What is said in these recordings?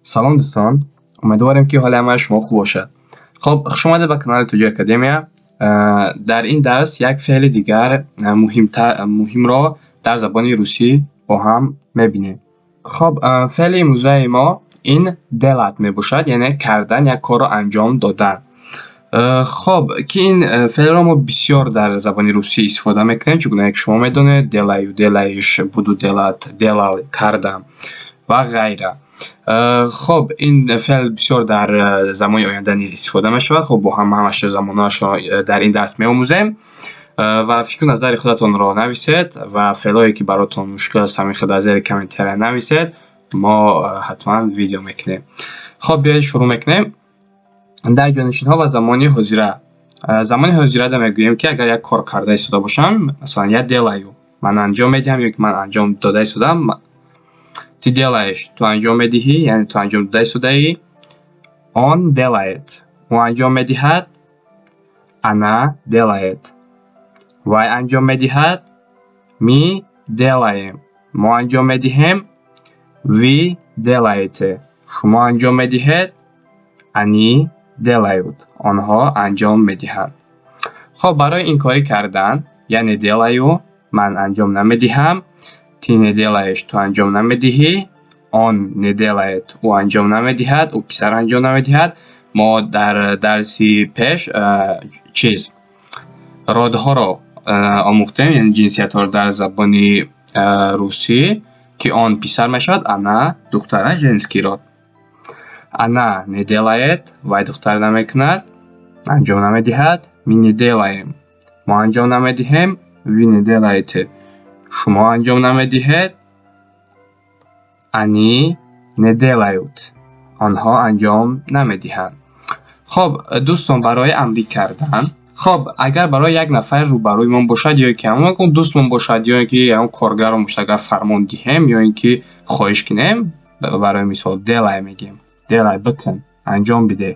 Салом, дӯстон, умедворем, ки ҳоли ҳамаи шумо хуб бошад. Хоб, хуш омадед ба канали Тоҷик Академия. Дар ин дарс як феъли дигар муҳимро дар забони русӣ бо ҳам мебинем. Хоб, феъли имрӯзаи мо ин делать мебошад, яъне кардан, як корро анҷом додан. Хоб, ки ин феълро мо бисёр дар забони русӣ истифода мекунем, чӣ гуна ки шумо медонед: делаю, делаешь, буду делать, делал, кардам ва ғайра. Хоб, ин феъл бисёр дар замони оянда низ истифода мешавад. Хоб, бо ҳам ҳамаша замонҳоашро дар ин дарс меомӯзем ва фикру назари худатонро нависед ва феълҳое, ки баротон мушкил аст, ҳамин хел дар зери комментария нависед, мо ҳатман видео мекунем. Хоб, биёед, шурӯъ мекунем. Дар ҷонишинҳо ва замони ҳозира. Замони ҳозирада мегӯем, ки агар як кор карда истода бошам, масалан, я делаю, ман анҷом медиҳам ё ки ман анҷом дода истодам. Ты делаешь, ту анҷом медиҳӣ, яъне ту анҷом дода истодаӣ. Он делает, ӯ анҷом медиҳад. Она делает, вай анҷом медиҳад. Мы делаем, мо анҷом медиҳем. Вы делаете, шумо анҷом медиҳед. Они делают, онҳо анҷом медиҳанд. Хоб, барои инкорӣ кардан: я не делаю, ман анҷом намедиҳам. Ты не делаешь, ту анҷом намедиҳӣ. Он не делает, ӯ анҷом намедиҳад, ӯ писар анҷом намедиҳад. Мо дар дарси пеш чиз род ҳоро омӯхтем, яъне ҷинсиятҳоро дар забони русӣ, ки он писар мешавад, она духтара, женский род. Она не делает, вай духтар намекунад, анҷом намедиҳад. Мы не делаем, мо анҷом намедиҳем. Вы не делаете, шумо анҷом намедиҳед. Они не делают, онҳо анҷом намедиҳанд. Хоб, дӯстон, барои амрӣ кардан. Хоб, агар барои як нафар рӯбарӯимон бошад ё ки ҳамон дӯстмон бошад, ё ин ки ҳамон коргарон бошад, агар фармон диҳем ё ин ки хоҳиш кунем, барои мисол, делай мегӯем, делай, бикун, анҷом бидеҳ,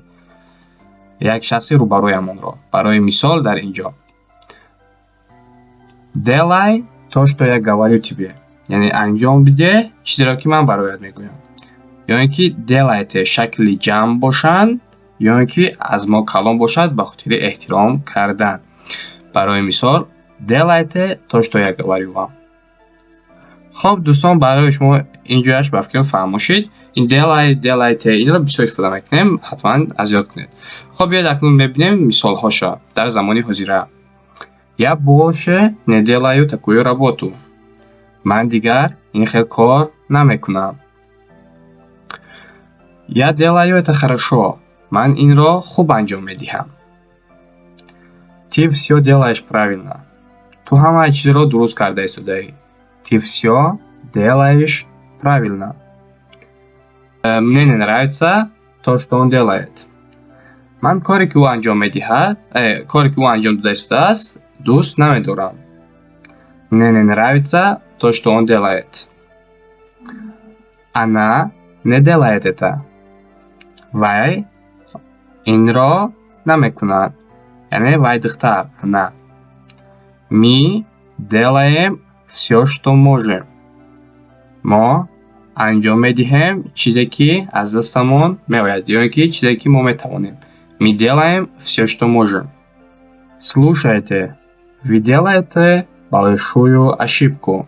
як шахси рӯбарӯямонро. Барои мисол, дар ин ҷо: делай то, что я говорю тебе, яъне анҷом бидеҳ чизеро, ки ман бароят мегӯям. Ё ин ки делайте, шакли ҷамъ бошанд ё ин ки аз мо калон бошад, ба хотири эҳтиром кардан. Барои мисол: делайте то, что я говорю вам. Хоб, дӯстон, барои шумо ин ҷояш ба фикрам фаҳмо шид. Ин делай, делайте, инро бисёр истифода мекунем, ҳатман аз ёд кунед. Хоб, биёед, акнун мебинем мисолҳоша дар замони ҳозира. Я больше не делаю такую работу, ман дигар ин хел кор намекунам. Я делаю это хорошо, ман инро хуб анҷом медиҳам. Ты всё делаешь правильно, ту ҳамаи чизро дуруст карда истодаӣ. Ты всё делаешь правильно. Мне не нравится то, что он делает, ман коре, ки ӯ анҷом медиҳад, коре, ки ӯ анҷом дода истодааст, дӯст намедорам. Мне не нравится то, что он делает. Она не делает это, вай инро намекунад, яъне вай духтар, она. Мы делаем всё, что можем, мо анҷом медиҳем чизе, ки аз дастамон меояд, ё ин ки чизе, ки мо метавонем. Мы делаем всё, что можем. Слушайте, вы делаете большую ошибку,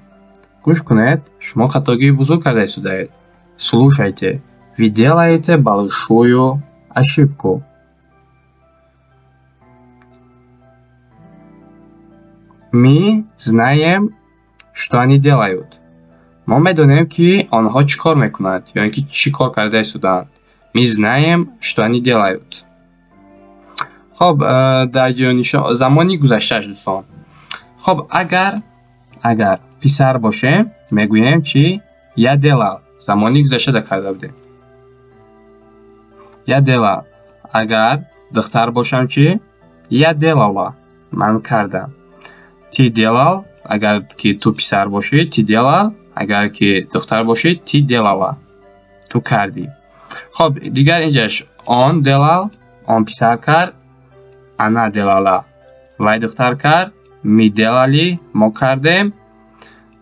гӯш кунед, шумо хатогии бузург карда истодаед. Слушайте, вы делаете большую ошибку. Мы знаем, что они делают, мо медонем, ки онҳо чӣ кор мекунанд ё ин ки чӣ кор карда истодаанд. Мы знаем, что они делают. Хоб, дар замони гузаштааш, дӯстон. Хоб, агар писар бошем, мегӯем чӣ? Я делал, замони гузаштада карда будем, я делал. Агар духтар бошам чӣ? Я делала, ман кардам. Ты делал, агар ки ту писар бошӣ, ты делал, агар ки духтар бошӣ, ты делала, ту кардӣ. Хоб, дигар инҷаш: он делал, он писар кард. Она делала, вай духтар кард. Мы делали, мо кардем,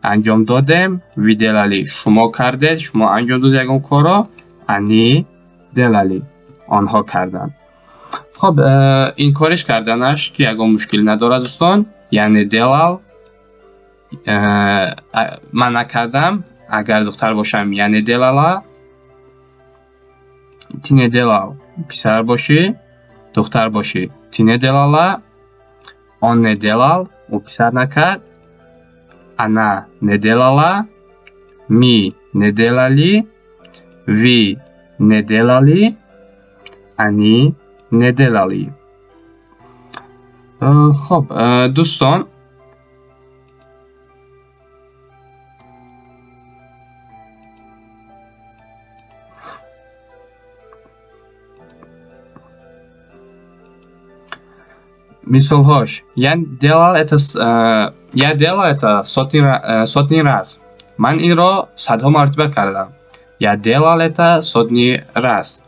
анҷом додем. Вы делали, шумо кардед, шумо анҷом додед ягон корро. Они делали. Онҳо карданд. Хоб, инкориш карданаш ки ягон мушкилӣ надорад, дӯстон. Я не делал. Ман накардам. Агар духтар бошам, я не делала. Ты не делал. Писар бошӣ, духтар бошӣ. Ты не делала. Он не делал. Ӯ писар накард. Она не делала. Мы не делали. Вы не делали. Они не делали. Хоб, дӯстон, мисолҳош: я делал это, я делал это сотни раз. Ман инро садҳо маротиба кардам. Я делал это сотни раз.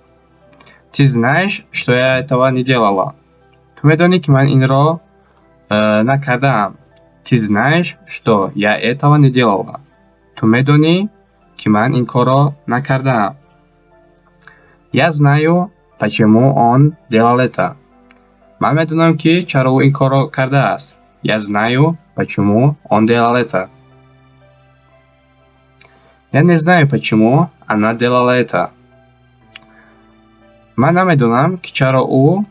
Ты знаешь, что я этого не делала. Ту медонӣ, ки ман инро накардаам. Ты знаешь, что я этого не делала. Ту медонӣ, ки ман ин корро накардаам. Я знаю, почему он делал это. Ман медонам, ки чаро ӯ ин корро кардааст. Я знаю, почему он делал это. Я не знаю, почему она делала это. Ман намедонам, ки чаро ӯ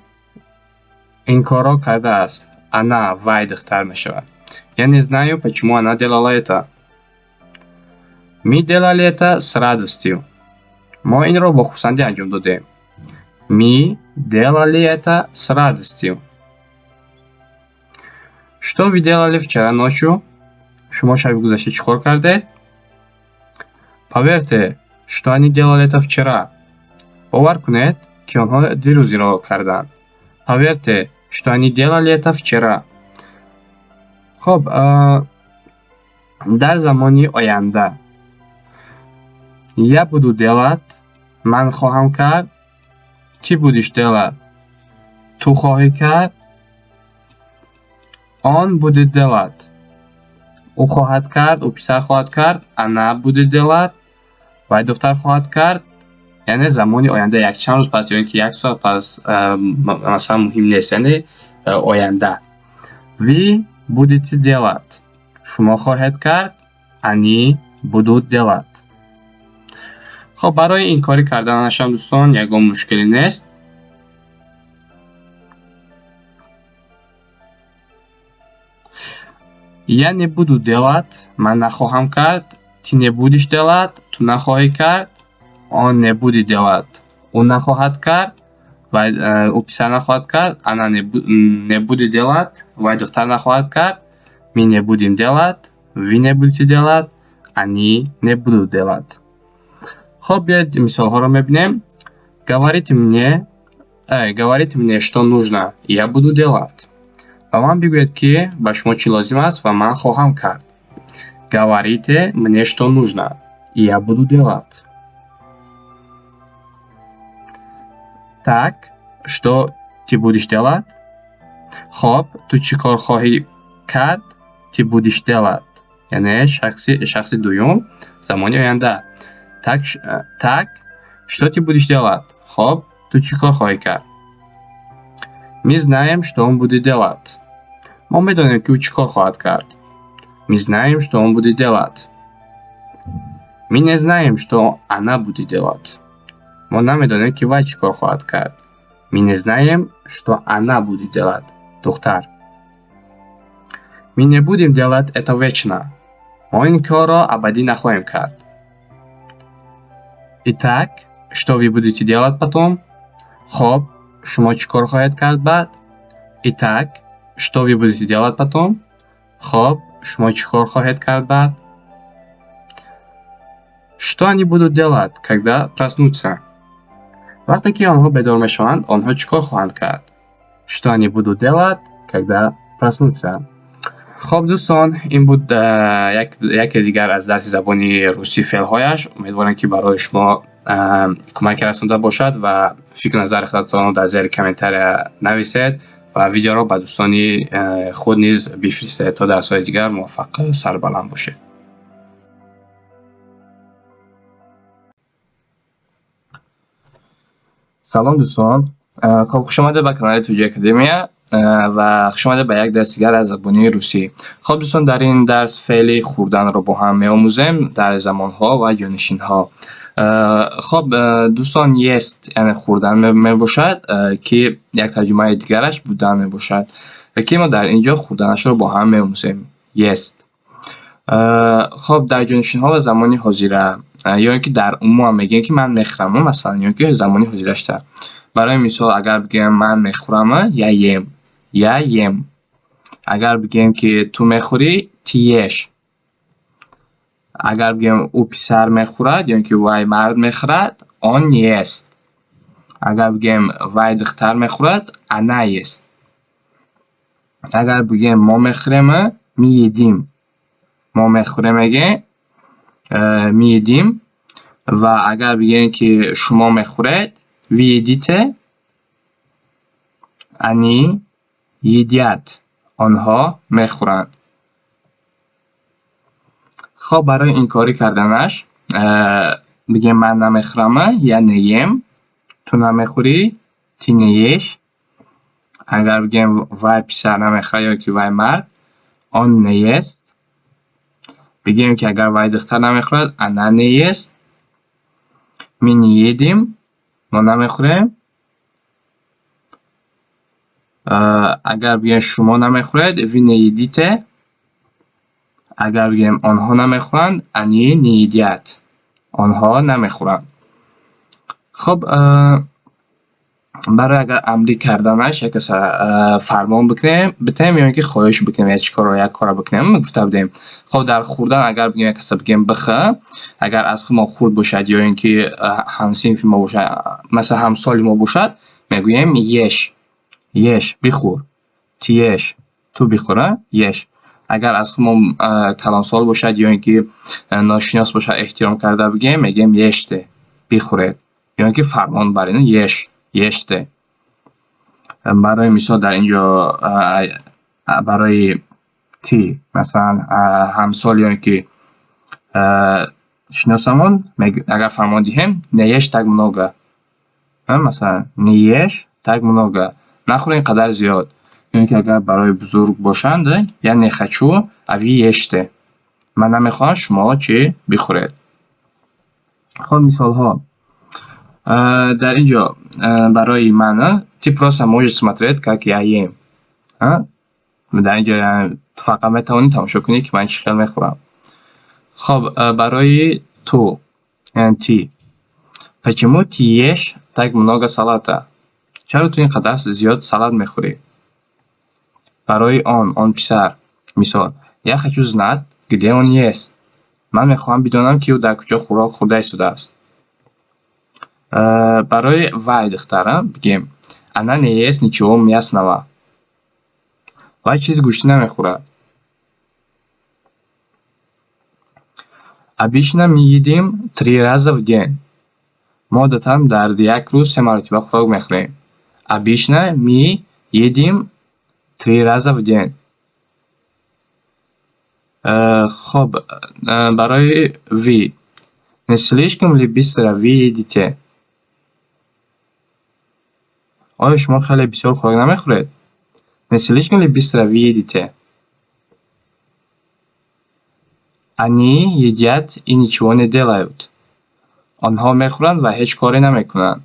ин корро кардааст. Она, вай духтар мешавад. Я не знаю, почему она делала это. Мы делали это с радостью. Мо инро бо хурсандӣ анҷом додем. Мы делали это с радостью. Что вы делали вчера ночью? Шумо шаби гузашта чӣ кор кардед? Поверьте, что они делали это вчера. Бовар кунед, ки онҳо дирӯз инро карданд. Поверьте, что они делали это вчера. Хоб, дар замони оянда. Я буду делать, ман хоҳам кард. Ты будешь делать, ту хоҳӣ кард. Он будет делать, ӯ хоҳад кард, ӯ писар хоҳад кард. Она будет делать, вай духтар хоҳад кард. Яъне замони оянда, якчанд рӯз пас ё ин ки як соат пас, масалан, муҳим нест, яъне оянда. Вы будете делать, шумо хоҳед кард. Они будут делать. Хоб, барои инкорӣ карданашам, дӯстон, ягон мушкиле нест. Я не буду делать, ман нахоҳам кард. Ты не будешь делать, ту нахоҳӣ кард. Он не будет делать, ӯ нахоҳад кард, вай, ӯ писар нахоҳад кард. Она не будет делать, вай духтар нахоҳад кард. Мы не будем делать, вы не будете делать, они не будут делать. Хоб, биёед мисолҳоро мебинем. Говорите мне, что нужно, я буду делать. Ба ман бигӯед, ки ба шумо чӣ лозим аст, ва ман хоҳам кард. Говорите мне, что нужно, я буду делать. Так, что ты будешь делать? Хоб, ту чӣ кор хоҳӣ кард? Ты будешь делать. Яъне шахси дуюм, замони оянда. Так, что ты будешь делать? Хоб, ту чӣ кор хоҳӣ кард? Мы знаем, что он будет делать. Мо медонем, ки ӯ чӣ кор хоҳад кард. Мы знаем, что он будет делать. Мы не знаем, что она будет делать. Мо намедонем, ки вай чӣ кор хоҳад кард. Мы не знаем, что она будет делать. Духтар. Мы не будем делать это вечно. Мо ин корро абадӣ нахоҳем кард. Итак, что вы будете делать потом? Хоб, шумо чӣ кор хоҳед кард баъд? Итак, что вы будете делать потом? Хоб, шумо чӣ кор хоҳед кард баъд? Что они будут делать, когда проснутся? Вақте ки онҳо бедор мешаванд, онҳо чӣ кор хоҳанд кард? Что они будут делать, когда проснутся? Хоб, дӯстон, ин буд яке дигар аз дарси забони русӣ, феълҳояш. Умедворам, ки барои шумо кӯмаке расонда бошад, ва фикру назари худатонро дар зери комментария нависед ва видеоро ба дӯстони худ низ бифиристед. То дарсҳои дигар муваффақ, сарбаланд бошед. Салом, дӯстон. Хоб, хушомадед ба канали Тоҷи Академия ва хушомадед ба як дарси дигар аз забони русӣ. Хоб, дӯстон, дар ин дарс феъли хӯрданро бо ҳам меомӯзем дар замонҳо ва ҷонишинҳо. Хоб, дӯстон, есть яъне хӯрдан мебошад, ки як тарҷумаи дигараш будан мебошад, ки мо дар ин ҷо хӯрданашро бо ҳам меомӯзем. Есть. Хоб, дар ҷонишинҳо ва замони ҳозира ё ин ки дар умуман мегӯем, ки ман мехӯрам, масалан, ё ин ки замони ҳозирашта. Барои мисол, агар бигӯем ман мехӯрам, я ем, я ем. Агар бигӯем, ки ту мехӯрӣ, ты ешь. Агар бигӯем ӯ писар мехӯрад ё ин ки вай мард мехӯрад, он ест. Агар бигӯем вай духтар мехӯрад, она ест. Агар бигӯем мо мехӯрем, мы едим. Мо мехӯрем мегӯем, мы едим. Ва агар бигӯем, ки шумо мехӯред, вы едите, они едят. Онҳо мехӯранд. Хоб, барои инкорӣ карданаш бигӯем ман намехӯрам, я не ем, ту намехӯрӣ, ты не ешь. Агар бигӯем вай писар намехӯрад ё ки вай мард, он не ест. Бигӯем, ки агар вай духтар намехӯрад, она не ест. Мы не едим, мо намехӯрем. Агар бигӯем шумо намехӯред, вы не едите. Агар бигӯем онҳо намехӯранд, они не едят. Онҳо намехӯранд. Хоб, барои агар амрӣ карданаш як каса фармон бикунем, битем ё ин ки хоҳиш бикунем, як чӣ корро, як корро бикунем, гуфта будем. Хоб, дар хӯрдан агар бигӯем, як каса бигӯем бихӯр, агар аз худ хурд бошад ё ин ки ҳамсинфи мо бошад, масалан, ҳамсоли мо бошад, мегӯем ешь. Ешь, бихӯр. Ты ешь, ту бихӯр, ешь. Агар аз худмон калонсол бошад ё ин ки ношинос бошад, эҳтиром карда бигӯем, мегӯем ешьте, бихӯред. Ё ин ки фармон бар ин ешь, ешьте. Барои мисол, дар ин ҷо барои ты, масалан, ҳамсол ё ин ки шиносамон агар фармон диҳем: не ешь так много. Масалан, не ешь так много. Нахӯр ин қадар зиёд. Ё ин ки агар барои бузург бошанд: я не хочу, а вы ешьте. Ман намехоҳам, шумо чӣ, бихӯред. Хоб, мисолҳо. Дар ин ҷо барои ман: ты просто можешь смотреть, как я ем. Дар ин ҷо ту фақат метавонӣ тамошо кунӣ, ки ман чӣ хел мехӯрам. Хоб, барои ту, яъне ты. Почему ты ешь так много салата? Чаро ту ин қадар зиёд салат мехӯрӣ? Барои он, он писар. Мисол: я хочу знать, где он ест. Ман мехоҳам бидонам, ки ӯ дар куҷо хӯрок хӯрда истодааст. Барои вай, духтар, бигем: она не ест ничего мясного. Вай чизи гӯштӣ намехӯрад. Обычно мы едим три раза в день. Мо одатан дар як рӯз се маротиба хӯрок мехӯрем. Обычно мы едим три раза в день. Хоб, барои вы. Не слишком ли быстро вы едите? Оё шумо хеле бисёр хӯрок намехӯред? Не слишком ли быстро вы едите? Они едят и ничего не делают. Онҳо мехӯранд ва ҳеҷ коре намекунанд.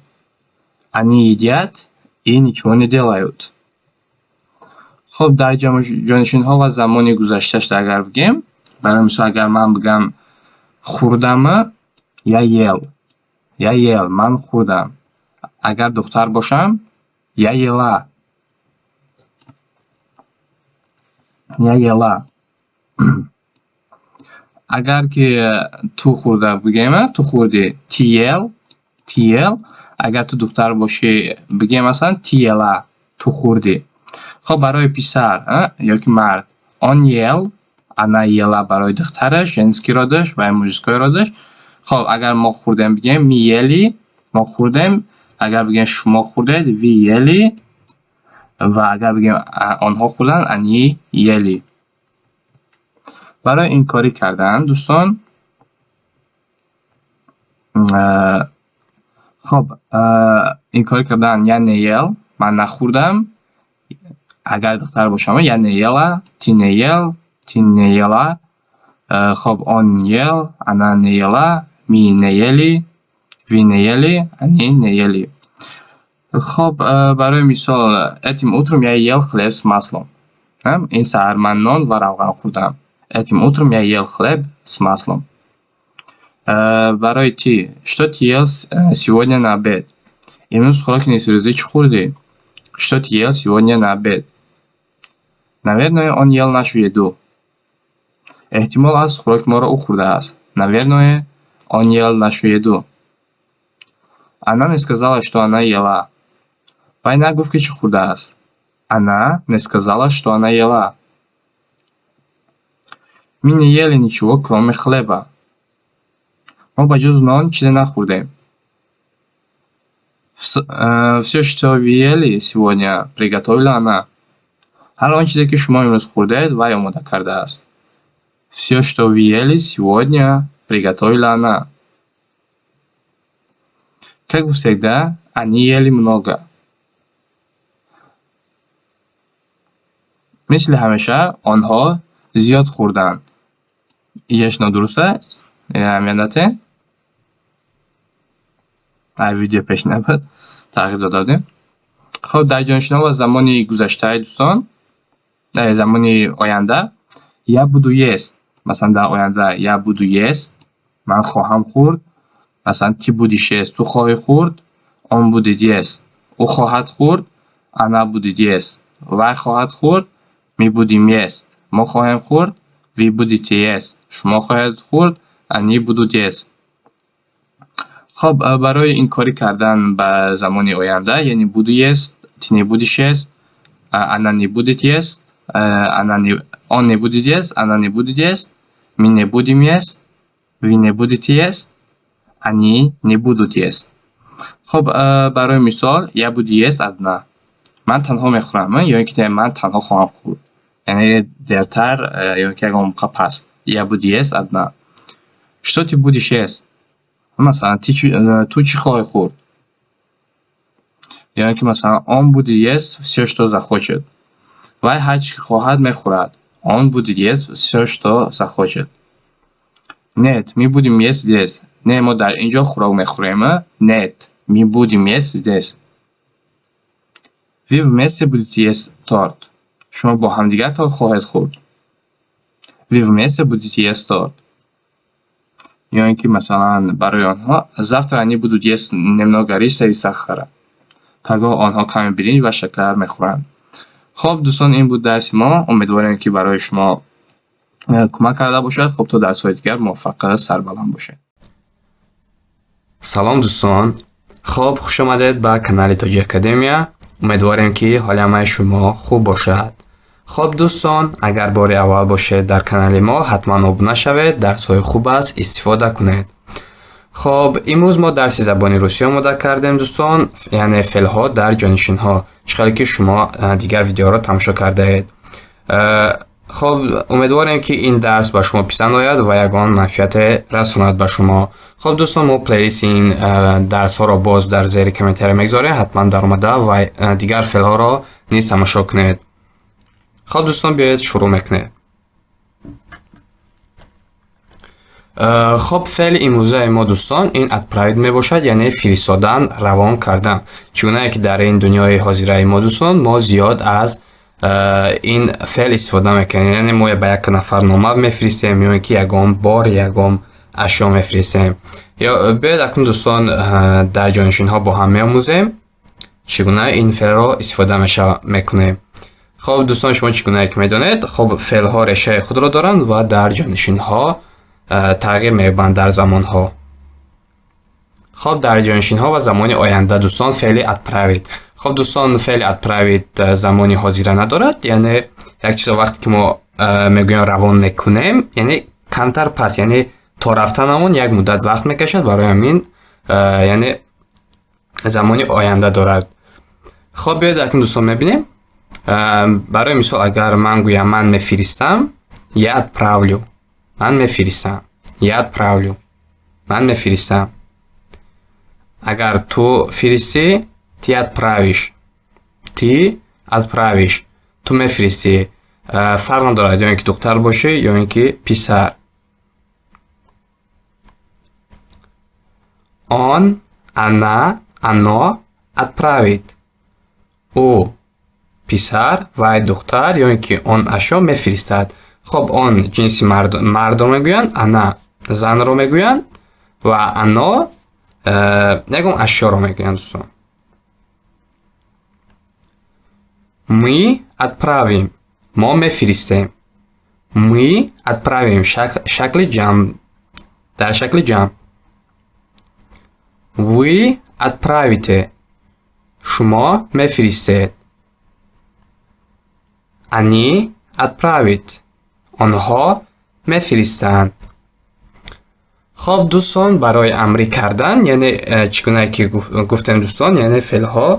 Они едят и ничего не делают. Хоб, дар ҷонишинҳо ва замони гузаштааш агар бигем, барои мисол, агар ман бигӯям хӯрдам, я ел. Я ел, ман хӯрдам. Агар духтар бошам, я ела. Я ела. Агар ки ту хӯрда бигӯем, ту хӯрдӣ, ты ел, ты ел. Агар ту духтар бошӣ, бигӯем, масалан, ты ела, ту хӯрдӣ. Хоб, барои писар ё ки мард он ел, она ела барои духтараш, женский род аш ва мужской род аш. Хоб, агар мо хӯрдем бигӯем, мы ели, мо хӯрдем. Агар бигӯем шумо хӯрдед, вы ели. Ва агар бигӯем онҳо хӯрданд, они ели. Барои инкорӣ кардан, дӯстон, Хоб, инкорӣ кардан: я не ел, ман нахӯрдам. Агар духтар бошам, я не ела, ты не ел, ты не ела. Хоб, он ел, она не ела, мы не ели, вы не ели, они не ели. Хоб, барои мисол: этим утром я ел хлеб с маслом. Ин саҳар ман нон ва равған хӯрдам. Этим утром я ел хлеб с маслом. Барои ты: что ты ел сегодня на обед? Имрӯз хӯроки нисфирӯзӣ чӣ хӯрдӣ? Что ты ел сегодня на обед? Наверное, он ел нашу еду. Эҳтимол аст, хӯроки моро ӯ хӯрдааст. Наверное, он ел нашу еду. Она не сказала, что она ела. Вай нагуфт, ки чӣ хӯрдааст. Она не сказала, что она ела. Мы не ели ничего, кроме хлеба. Мо ба ҷуз нон чизе нахӯрдем. Всё, что вы ели сегодня, приготовила она. Ҳар он чизе, ки шумо имрӯз хӯрдед, вай омода кардааст. Всё, что вы ели сегодня, приготовила она. Как всегда, они ели много. Мисли ҳамеша, онҳо зиёд хӯрданд. Ияш нодуруст аст? Аҳамият. Ай видео пеш набуд, тағйир дода будем. Хоб, дар ҷонишинҳо ва замони гузаштаи, дӯстон, замони оянда: я буду есть. Масалан, дар оянда я буду есть, ман хоҳам хӯрд. Масалан, ты будешь есть, ту хоҳӣ хӯрд. Он будет есть, ӯ хоҳад хӯрд. Она будет есть, вай хоҳад хӯрд. Мы будем есть, мо хоҳем хӯрд. Вы будете есть, шумо хоҳед хӯрд. Они будут есть. Хоб, барои инкорӣ кардан ба замони оянда, яъне буду есть, ты не будешь есть, она не будет есть, она не, он не будет есть, она не будет есть, мы не будем есть, вы не будете есть, они не будут есть. Хоб, барои мисол: я буду есть одна. Ман танҳо мехӯрам, ё ин ки ман танҳо хоҳам хӯрд. Яъне дертар ё ин ки ягон мавқеъ пас. Я буду есть одна. Что ты будешь есть? Масалан, ту чӣ хоҳӣ хӯрд? Ё ин ки, масалан, он будет есть всё, что захочет. Вай ҳар чӣ хоҳад, мехӯрад. Он будет есть всё, что захочет. Нет, мы будем есть здесь. Не, мо дар ин ҷо хӯрок мехӯрем. Нет, мы будем есть здесь. Вы вместе будете есть торт. Шумо бо ҳамдигар торт хоҳед хӯрд. Вы вместе будете есть торт. Ё ин ки, масалан, барои онҳо: завтра они будут есть немного риса и сахара. Пагоҳ онҳо каме биринҷ ва шакар мехӯранд. Хоб, дӯстон, ин буд дарси мо. Умедворем, ки барои шумо кӯмак карда бошад. Хоб, то дарсҳои дигар муваффақ, сарбаланд бошед. Салом, дӯстон! Хоб, хушомадед ба канали Тоҷи Академия. Умедворем, ки ҳоли ҳамаи шумо хуб бошад. Хоб, дӯстон, агар бори аввал бошед дар канали мо, ҳатман обуна шавед, дарсҳои хуб аст, истифода кунед. Хоб, имрӯз мо дарси забони русӣ омода кардем, дӯстон, яъне феълҳо дар ҷонишинҳо, чӣ хеле ки шумо дигар видеоро тамошо кардаед. Хоб, умедворем, ки ин дарс ба шумо писанд ояд ва ягон манфиате расонад ба шумо. Хоб, дӯстон, мо плейлисти ин дарсҳоро боз дар зери комментария мегузорем, ҳатман даромада ва дигар феълҳоро низ тамошо кунед. Хоб, дӯстон, биёед, шурӯъ мекунем. Хоб, феъли имрӯзаи мо, дӯстон, ин отправить мебошад, яъне фиристодан, равон кардан. Чӣ гунае ки дар ин дунёи ҳозираи мо, дӯстон, мо зиёд аз ин феъл истифода мекунем, яъне мо ба як нафар нома мефиристем ё ин ки ягон бор, ягон ашё мефиристем. Ё биёед акнун, дӯстон, дар ҷонишинҳо бо ҳам меомӯзем, чӣ гуна ин феълро истифода мекунем. Хоб, дӯстон, шумо чӣ гунае ки медонед, хоб, феълҳо решаи худро доранд ва дар ҷонишинҳо тағйир меёбанд дар замонҳо. Хоб, дар ҷонишинҳо ва замони оянда, дӯстон, феъли отправить. Хоб, дӯстон, феъли отправить замони ҳозира надорад, яъне як чизо вақте ки мо мегӯем равон мекунем, яъне камтар пас, яъне то рафтанамон як муддат вақт мекашад, барои ҳамин яъне замони оянда дорад. Хоб, биёед акнун, дӯстон, мебинем. Барои мисол, агар ман гӯям ман мефиристам, я отправлю. Ман мефиристам. Я отправлю. Ман мефиристам. Агар ту фиристӣ, ты отправишь. Ты отправишь. Ту мефиристӣ. Фарқ надорад, ё ин ки духтар бошӣ, ё ин ки писар. Он, она, оно отправит. Ӯ писар, вай духтар, ё ин ки он ашё мефиристад. Хоб, он ҷинси мардро мегӯянд, она занро мегӯянд ва оно ягон ашёро мегӯянд, дӯстон. Мы отправим. Мо мефиристем. Мы отправим шакли ҷамъ. Дар шакли ҷамъ. Вы отправите. Шумо мефиристед. Они отправят. Онҳо мефиристанд. Хоб, дӯстон, барои амрӣ кардан, яъне чӣ гунае ки гуфтем, дӯстон, яъне феълҳо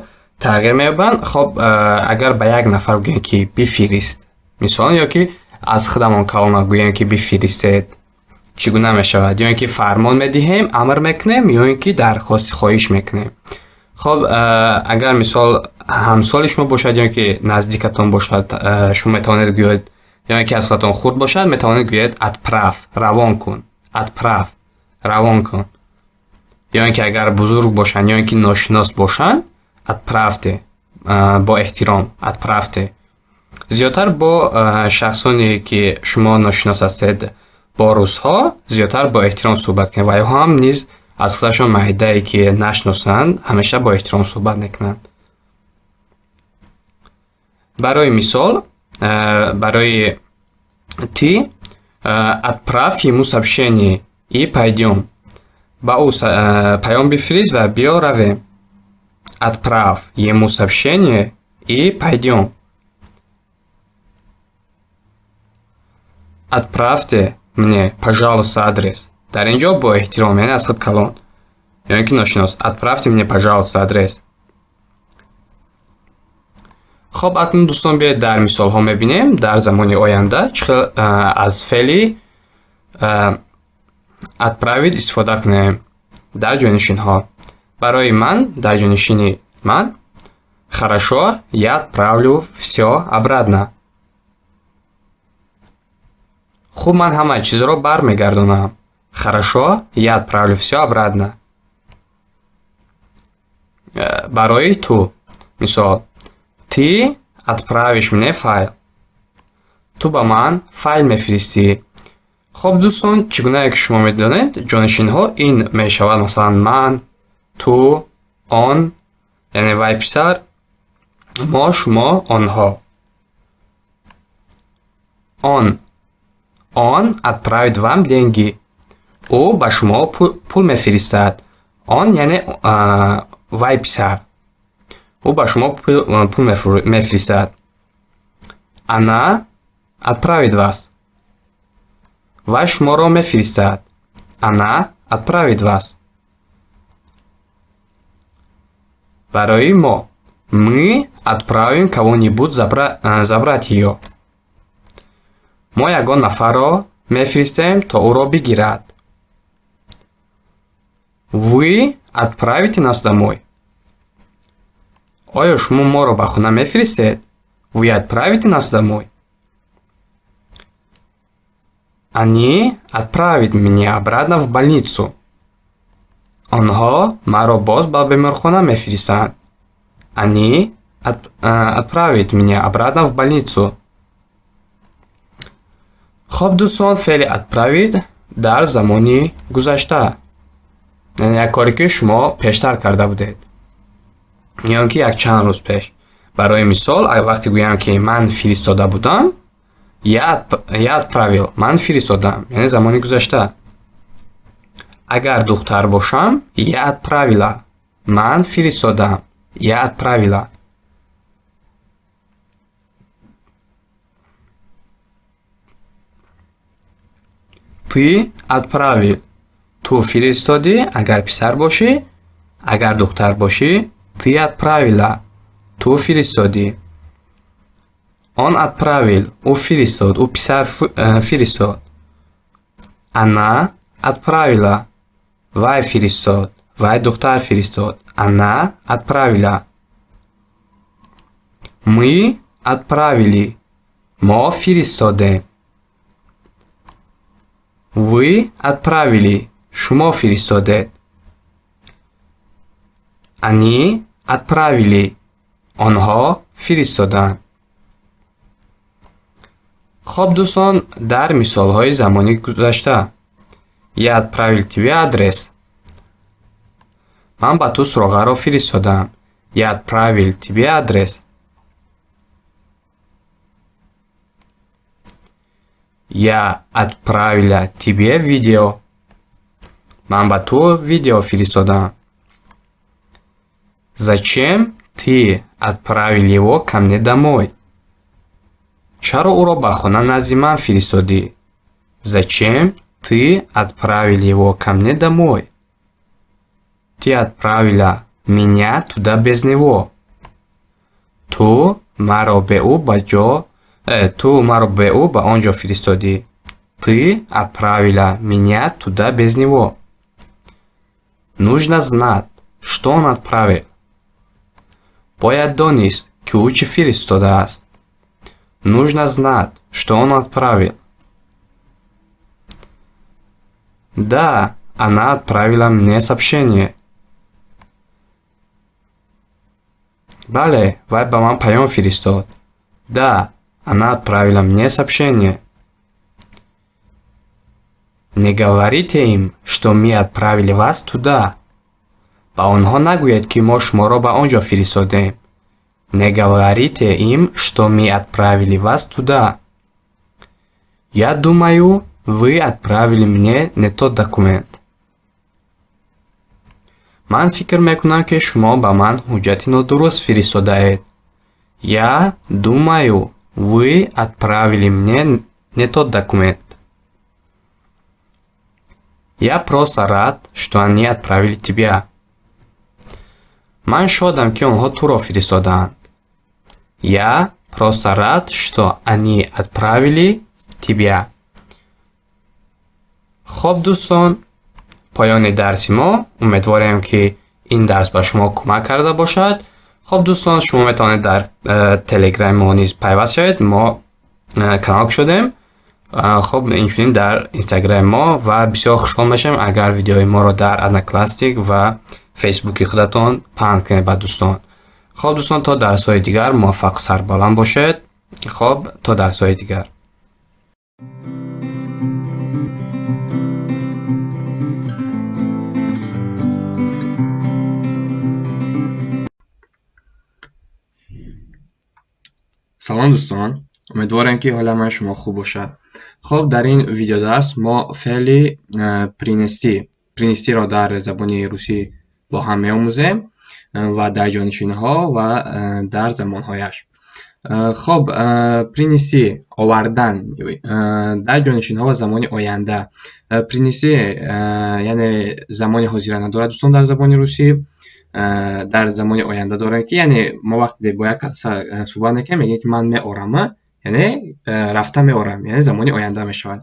тағйир меёбанд. Хоб, агар ба як нафар гӯем, ки бифирист, мисол, ё ки аз худамон калона гӯем, ки бифиристед, чӣ гуна мешавад? Ё ин ки фармон медиҳем, амр мекунем, ё ин ки дархости хоҳиш мекунем. Хоб, агар мисол ҳамсоли шумо бошад, ё ин ки наздикатон бошад, шумо метавонед гӯед, ё ин ки аз худатон хурд бошад, метавонед гӯед отправь, равон кун, отправь, равон кун. Ё ин ки агар бузург бошанд, ё ин ки ношинос бошанд, отправьте, бо эҳтиром, отправьте. Зиёдтар бо шахсоне ки шумо ношинос ҳастед, бо русҳо зиёдтар бо эҳтиром суҳбат кунед, ва инҳо ҳам низ аз худашон майдае ки нашиносанд, ҳамеша бо эҳтиром суҳбат мекунанд. Барои мисол, барои ты отправь ему сообщение и пойдём. Ба ӯ паём бифирист ва биё равем. Отправь ему сообщение и пойдём. Отправьте мне, пожалуйста, адрес. Дар ин ҷо бо эҳтиром, яъне аз худ калон, ё ин ки ношинос. Отправьте мне, пожалуйста, адрес. Хоб, акнун, дӯстон, биёед дар мисолҳо мебинем, дар замони оянда чӣ хел аз феъли отправить истифода кунем дар ҷойнишинҳо. Барои ман, дар ҷойнишини ман, хорошо, я отправлю всё обратно. Хуб, ман ҳамаи чизро бармегардонам. Хорошо, я отправлю всё обратно. Барои ту, мисол, ты отправишь мне файл. Ту ба ман файл мефиристӣ. Хоб, дӯстон, чӣ гунае ки шумо медонед, ҷонишинҳо ин мешавад, масалан, ман, ту, он, яъне вай писар, мо, шумо, онҳо. Он. Он отправит вам деньги. Ӯ ба шумо пул мефиристад. Он, яъне вай писар. Ӯ ба шумо пул мефиристад. Она отправит вас. Вай шуморо мефиристад. Она отправит вас. Барои мо. Мы отправим кого-нибудь забрать её. Мо ягон нафарро мефиристем, то ӯро бигирад. Вы отправите нас домой. Оё шумо моро ба хона мефиристед? Вы отправите нас домой. Они отправят меня обратно в больницу. Онҳо маро боз ба беморхона мефиристанд. Они отправят меня обратно в больницу. Хоб, дӯстон, феъли отправить дар замони гузашта. Яъне як коре ки шумо пештар карда будед. Ё ки якчанд рӯз пеш. Барои мисол, вақте гӯям, ки ман фиристода будам, я отправил, ман фиристодам, яъне замони гузашта. Агар духтар бошам, я отправила, ман фиристодам, я отправила. Ты отправил. Ту фиристодӣ, агар писар бошӣ, агар духтар бошӣ, ты отправила. Ту фиристодӣ. Он отправил. Ӯ фиристод, ӯ писар фиристод. Она отправила. Вай фиристод, Вай духтар фиристод. Она отправила. Мы отправили. Мо фиристодем. Вы отправили. Шумо фиристодед. Они отправили. Онҳо фиристоданд. Хоб, дӯстон, дар мисолҳои замони гузашта. Я отправил тебе адрес. Ман ба ту суроғаро фиристодам. Я отправил тебе адрес. Я отправила тебе видео. Ман ба ту видео фиристодам. Зачем ты отправил его ко мне домой? Чаро ӯро ба хона назди ман фиристодӣ? Зачем ты отправил его ко мне домой? Ты отправила меня туда без него. Ту маро бе ӯ ба ҷо ту маро бе ӯ ба он ҷо фиристодӣ. Ты отправила меня туда без него. Нужно знать, что он отправил. Бояд донист, ки ӯ чӣ фиристодааст. Нужно знать, что он отправил. Да, она отправила мне сообщение. Бале, вай ба ман паём фиристод. Да, она отправила мне сообщение. Не говорите им, что мы отправили вас туда. Ба онҳо нагӯед, ки мо шуморо ба он ҷо фиристодем. Не говорите им, что мы отправили вас туда. Я думаю, вы отправили мне не тот документ. Ман фикр мекунам, ки шумо ба ман ҳуҷҷати нодуруст фиристодаед. Я думаю, вы отправили мне не тот документ. Я просто рад, что они отправили тебя. Ман шодам, ки онҳо туро фиристодаанд. Я просто рад, что они отправили тебя. Хоб, дӯстон, поёни дарси мо. Умедворем, ки ин дарс ба шумо кӯмак карда бошад. Хоб, дӯстон, шумо метавонед дар телеграми мо низ пайваст шавед. Мо канал кушодем. Хоб, инчунин дар инстаграми мо, ва бисёр хушҳол мешавем, агар видеои моро дар Одноклассник ва Фейсбуки худатон паҳн кунед ба дӯстон. Хоб, дӯстон, то дарсҳои дигар муваффақ, сарбаланд бошед. Хоб, то дарсҳои дигар. Салом, дӯстон, умедворем, ки ҳоли ҳамаи шумо хуб бошад. Хоб, дар ин видеодарс мо феъли принести, принестиро дар забони русӣ бо ҳам меомӯзем ва дар ҷонишинҳо ва дар замонҳояш. Хоб, принести, овардан, дар ҷонишинҳо ва замони оянда. Принести, яъне, замони ҳозира надорад, дӯстон, дар забони русӣ. Дар замони оянда дорем, ки яъне мо вақте бо як кас суҳбат мекунем, мегӯем, ки ман меорам, яъне рафта меорам, яъне замони оянда мешавад.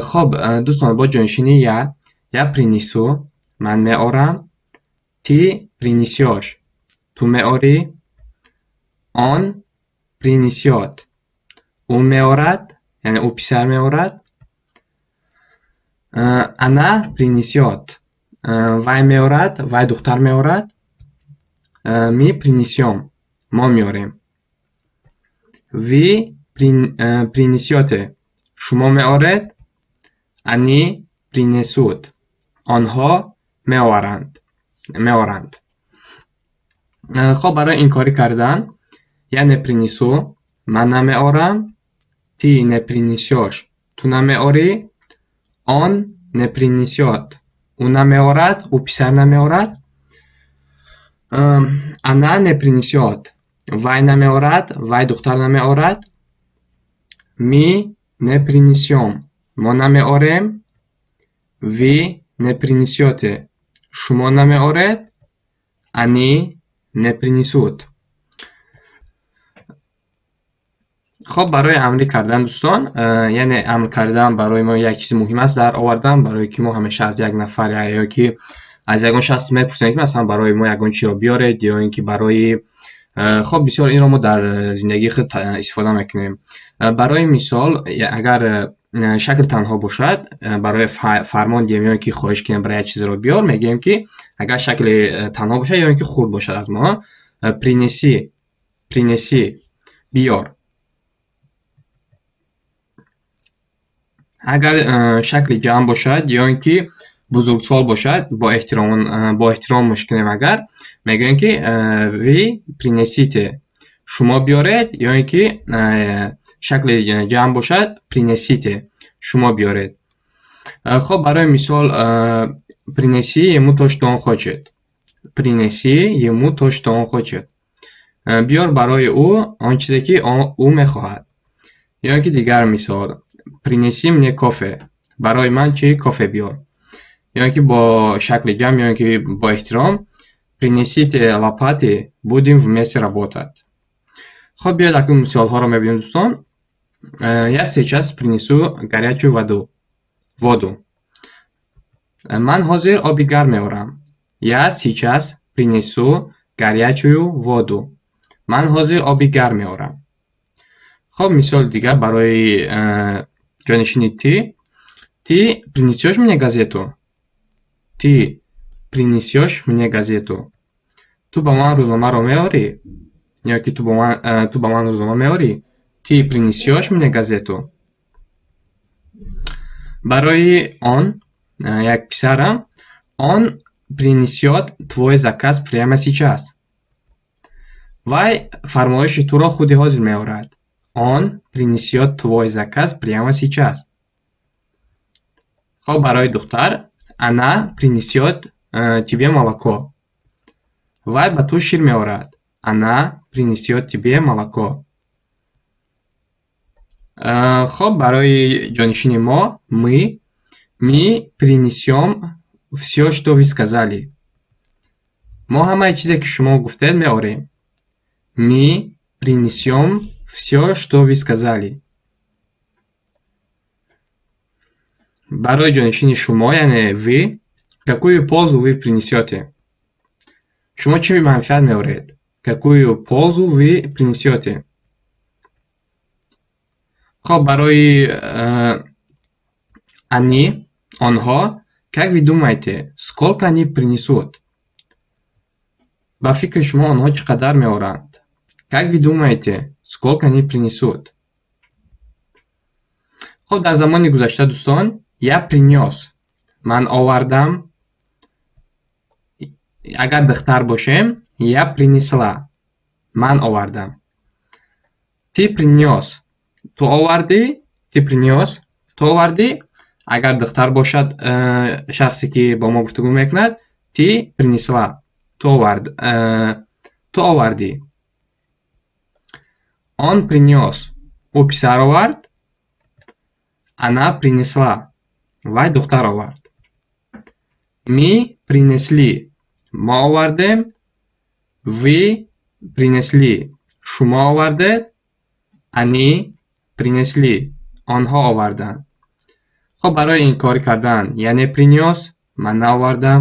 Хоб, дӯстон, бо ҷонишини я: я принесу, ман меорам, ты принесёшь, ту меорӣ, он принесёт, ӯ меорад, яъне ӯ писар меорад, она принесёт, вай меорад, вай духтар меорад, мы принесём, мо меорем, вы принесёте, шумо меоред, они принесут, онҳо меоваранд, меоранд. Хоб, барои инкорӣ кардан: я не принесу, ман намеорам, ты не принесёшь, ту намеорӣ, он не принесёт, ӯ намеорад, ӯ писар намеорад, она не принесёт, вай намеорад, вай духтар намеорад, мы не принесём, мо намеорем, вы не принесёте, шумо намеоред, они не принесут. Хоб, барои амрӣ кардан, дӯстон, яъне амр кардан барои мо як чизи муҳим аст дар овардан, барое ки мо ҳамеша аз як нафар ё ки Аз ягон шахс мепурсем, ки масалан барои мо ягон чиро биёред ё ин ки барои хоб, бисёр инро мо дар зиндагии худ истифода мекунем. Барои мисол, агар шакл танҳо бошад, барои фармон диҳем ё ин ки хоҳиш кунем барои як чизро биёр, мегӯем ки агар шакли танҳо бошад ё ин ки хурд бошад аз мо, принеси, принеси, биёр. Агар шакли ҷамъ бошад ё ин ки бузургсол бошад, бо эҳтиром мушкинем, агар мегӯем ки вы принесите, шумо биёред, ё ин ки шакли ҷамъ бошад, принесите, шумо биёред. Хоб, барои мисол, принеси ему то, что он хочет. Принеси ему то, что он хочет. Биёр барои ӯ он чизе ки ӯ мехоҳад. Ё ин ки дигар мисол, принеси мне кофе. Барои ман чӣ? Кофе биёр. Ё ин ки бо шакли ҷамъ, ё ин ки бо эҳтиром, принесите лопаты, будем вместе работать. Хоб, биёед акнун мисолҳоро мебинем, дӯстон. Я сейчас принесу горячую воду. Ман ҳозир оби гарм меорам. Я сейчас принесу горячую воду. Ман ҳозир оби гарм меорам. Хоб, мисоли дигар барои ҷонишини ты. Ты принесёшь мне газету? Ты принесёшь мне газету? Ту ба ман рӯзномаро меорӣ? Ё ки ту ба ман рӯзнома меорӣ? Ты принесёшь мне газету? Барои он, як писарам, он принесёт твой заказ прямо сейчас. Вай фармоиши туро худи ҳозир меорад. Он принесёт твой заказ прямо сейчас. Хоб, барои духтар, она принесёт тебе молоко. Вай ба ту шир меорад. Она принесёт тебе молоко. Хоб, барои ҷонишини мо, мы принесём всё, что вы сказали. Мо ҳамаи чизе ки шумо гуфтед меорем. Мы принесём всё, что вы сказали. Барои ҷонишини шумо, яъне вы, какую пользу вы принесёте? Шумо чӣ манфиат меоред? Какую пользу вы принесёте? Хоб, барои они, онҳо, как вы думаете, сколько они принесут? Ба фикри шумо онҳо чӣ қадар меоранд? Как вы думаете, сколько они принесут? Хоб, дар замони гузашта, дӯстон, я принёс. Ман овардам. Агар духтар бошем, я принесла. Ман овардам. Ты принёс. Ту овардӣ, ты принёс. Ту овардӣ. Агар духтар бошад, шахсе ки бо мо гуфтугӯ мекунад, ты принесла. Ту овардӣ. Он принёс. Ӯ писар овард. Она принесла. Вай духтар овард. Мы принесли. Мо овардем. Вы принесли. Шумо овардед. Они принесли. Онҳо оварданд. Хоб, барои инкор кардан я не принёс, ман наовардам.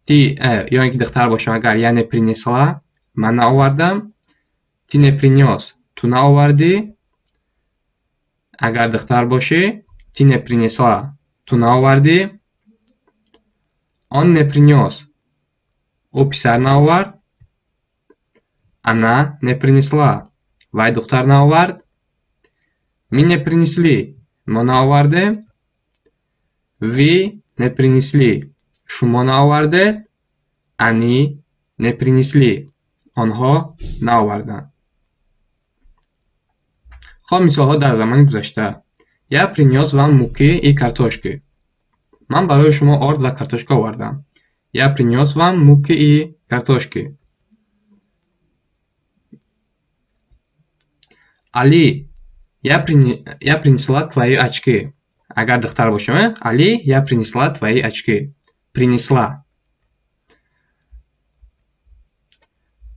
Ты, ё ин ки духтар бошам, агар я не принесла, ман наовардам. Ты не принёс, ту наовардӣ. Агар духтар бошӣ, ты не принесла, ту наовардӣ. Он не принёс, ӯ писар наовард. Она не принесла, вай духтар наовард. Мы не принесли, мо наовардем. Вы не принесли, шумо наовардед. Они не принесли, онҳо наоварданд. Хоб, мисолҳо дар замони гузашта. Я принёс вам муки и картошки. Ман барои шумо орд ва картошка овардам. Я принёс вам муки и картошки. Али, я принесла твои очки. Агар духтар бошам, Али, я принесла твои очки. Принесла.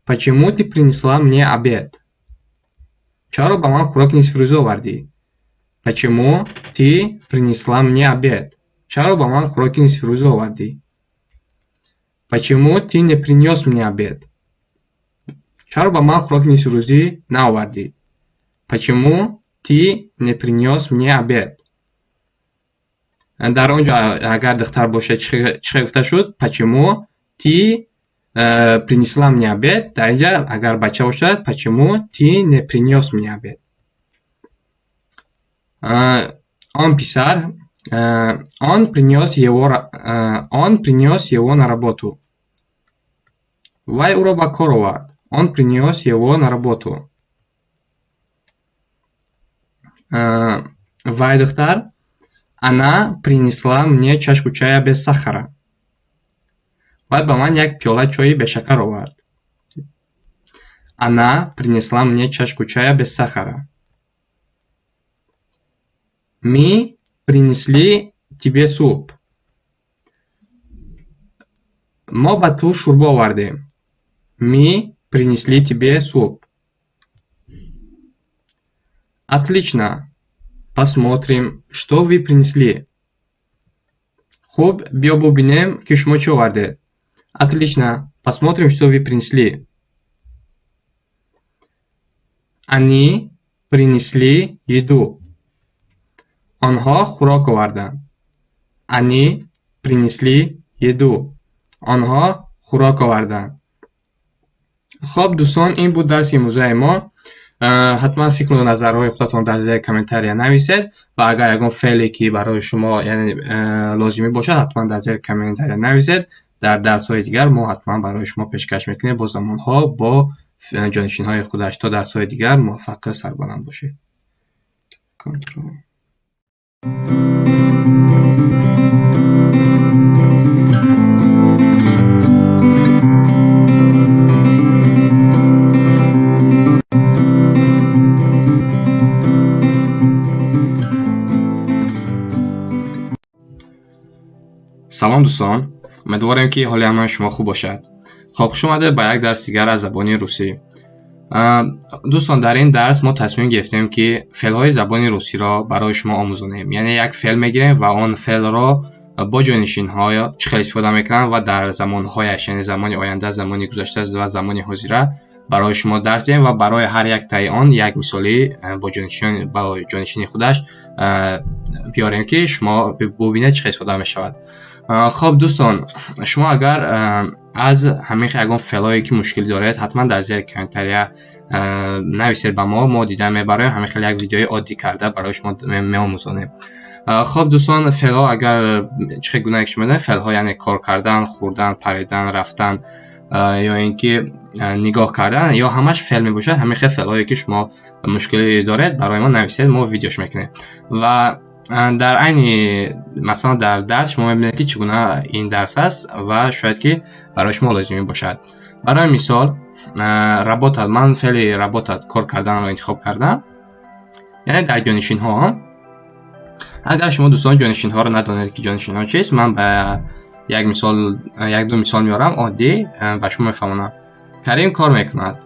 Почему ты принесла мне обед? Чаро ба ман хӯроки нисфирӯза овардӣ? Почему ты принесла мне обед? Чаро ба ман хӯроки нисфирӯза овардӣ? Почему ты не принёс мне обед? Чаро ба ман хӯроки нисфирӯзӣ наовардӣ? Почему ты не принёс мне обед? Дар он ҷо агар духтар бошад, чӣ хел гуфта шуд? Почему ты принесла мне обед? Дар ин ҷа агар бача бошад, почему ты не принёс мне обед? Он писар, он принёс его на работу. Вай ӯро ба кор овард. Он принёс его на работу. Вай духтар, она принесла мне чашку чая без сахара. Вай ба ман як пиёла чойи бешакар овард. Она принесла мне чашку чая без сахара. Мы принесли тебе суп. Мо ба ту шӯрбо овардем. Мы принесли тебе суп. Отлично. Посмотрим, что вы принесли. Хуб, биё бубинем, ки шумо чӣ овардед. Отлично. Посмотрим, что вы принесли. Они принесли еду. Онҳо хӯрок оварданд. Они принесли еду. Онҳо хӯрок оварданд. Хоб, дӯстон, ин буд дарси имрӯзаи мо. Ҳатман фикру назарҳои худатон дар зери комментария нависед ва агар ягон феъле ки барои шумо, яъне, лозимӣ бошад, ҳатман дар зери комментария нависед. Дар дарсҳои дигар мо ҳатман барои шумо пешкаш мекунем бо замонҳо, бо ҷонишинҳои худаш. То дарсҳои дигар муваффақу сарбаланд бошед. Контрол. Салом дӯстон, умедворем ки ҳоли ҳамаи шумо хуб бошад. Хоб, хуш омадед ба як дарси дигар аз забони русӣ. Дӯстон, дар ин дарс мо тасмим гирифтем, ки феълҳои забони русиро барои шумо омӯзонем. Яъне як феъл мегирем ва он феълро бо ҷонишинҳо чӣ хел истифода мекунанд ва дар замонҳояш, яъне замони оянда, замони гузашта ва замони ҳозира барои шумо дарс диҳем ва барои ҳар як таи он як мисоли бо ҷонишини худаш биёрем, ки шумо бубинед чӣ хел истифода мешавад. Хоб дӯстон, шумо агар аз ҳамин ягон феълҳое ки мушкилӣ доред, ҳатман дар зери комментария нависед ба мо, мо дида мебароем, ҳамин хел як видеои оддӣ карда барои шумо меомӯзонем. Хоб дӯстон, феълҳо агар чӣ хел гунае ки шумо медонед, феълҳо яъне кор кардан, хӯрдан, паридан, рафтан, ё ин ки нигоҳ кардан, ё ҳамаш феъл мебошад. Ҳамин хел феълҳое ки шумо мушкилӣ доред, барои мо нависед, мо видеош мекунем. Ва дар айни масалан дар дарс шумо мебинед, ки чӣ гуна ин дарс аст ва шояд ки барои шумо лозимӣ бошад. Барои мисол, работать, ман феъли работать, кор карданро интихоб кардам. Яъне дар ҷонишинҳо. Агар шумо дӯстон ҷонишинҳоро надонед, ки ҷонишинҳо чист, ман ба як мисол, як ду мисол меорам, оддӣ ба шумо мефаҳмонам. Карим кор мекунад.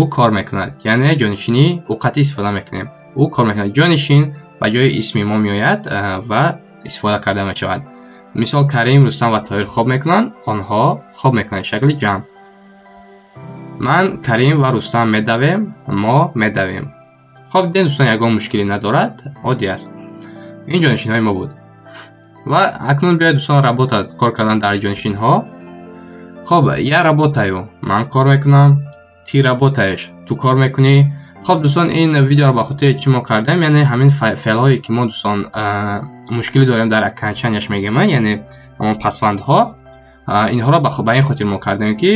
Ӯ кор мекунад. Яъне ҷонишини ӯ қатъӣ истифода мекунем. Ӯ кор мекунад. Ҷонишин ба ҷои исми мо меояд ва истифода карда мешавад. Мисол, Карим, Рустам ва Тоҳир хоб мекунанд, онҳо хоб мекунанд, шакли ҷамъ. Ман, Карим ва Рустам медавем, мо медавем. Хоб, дидем дӯстон, ягон мушкилӣ надорад, оддӣ аст. Ин ҷонишинҳои мо буд. Ва акнун биёед дӯстон, работать, кор кардан дар ҷонишинҳо. Хоб, я работаю, ман кор мекунам, ты работаешь, ту кор мекунӣ. Хоб дӯстон, ин видеоро ба хотири чӣ мо кардем? Яъне ҳамин феълҳое ки мо дӯстон мушкилӣ дорем дар окончанияш мегӯем, яъне ҳамон пасвандҳо, инҳоро ба ин хотир мо кардем, ки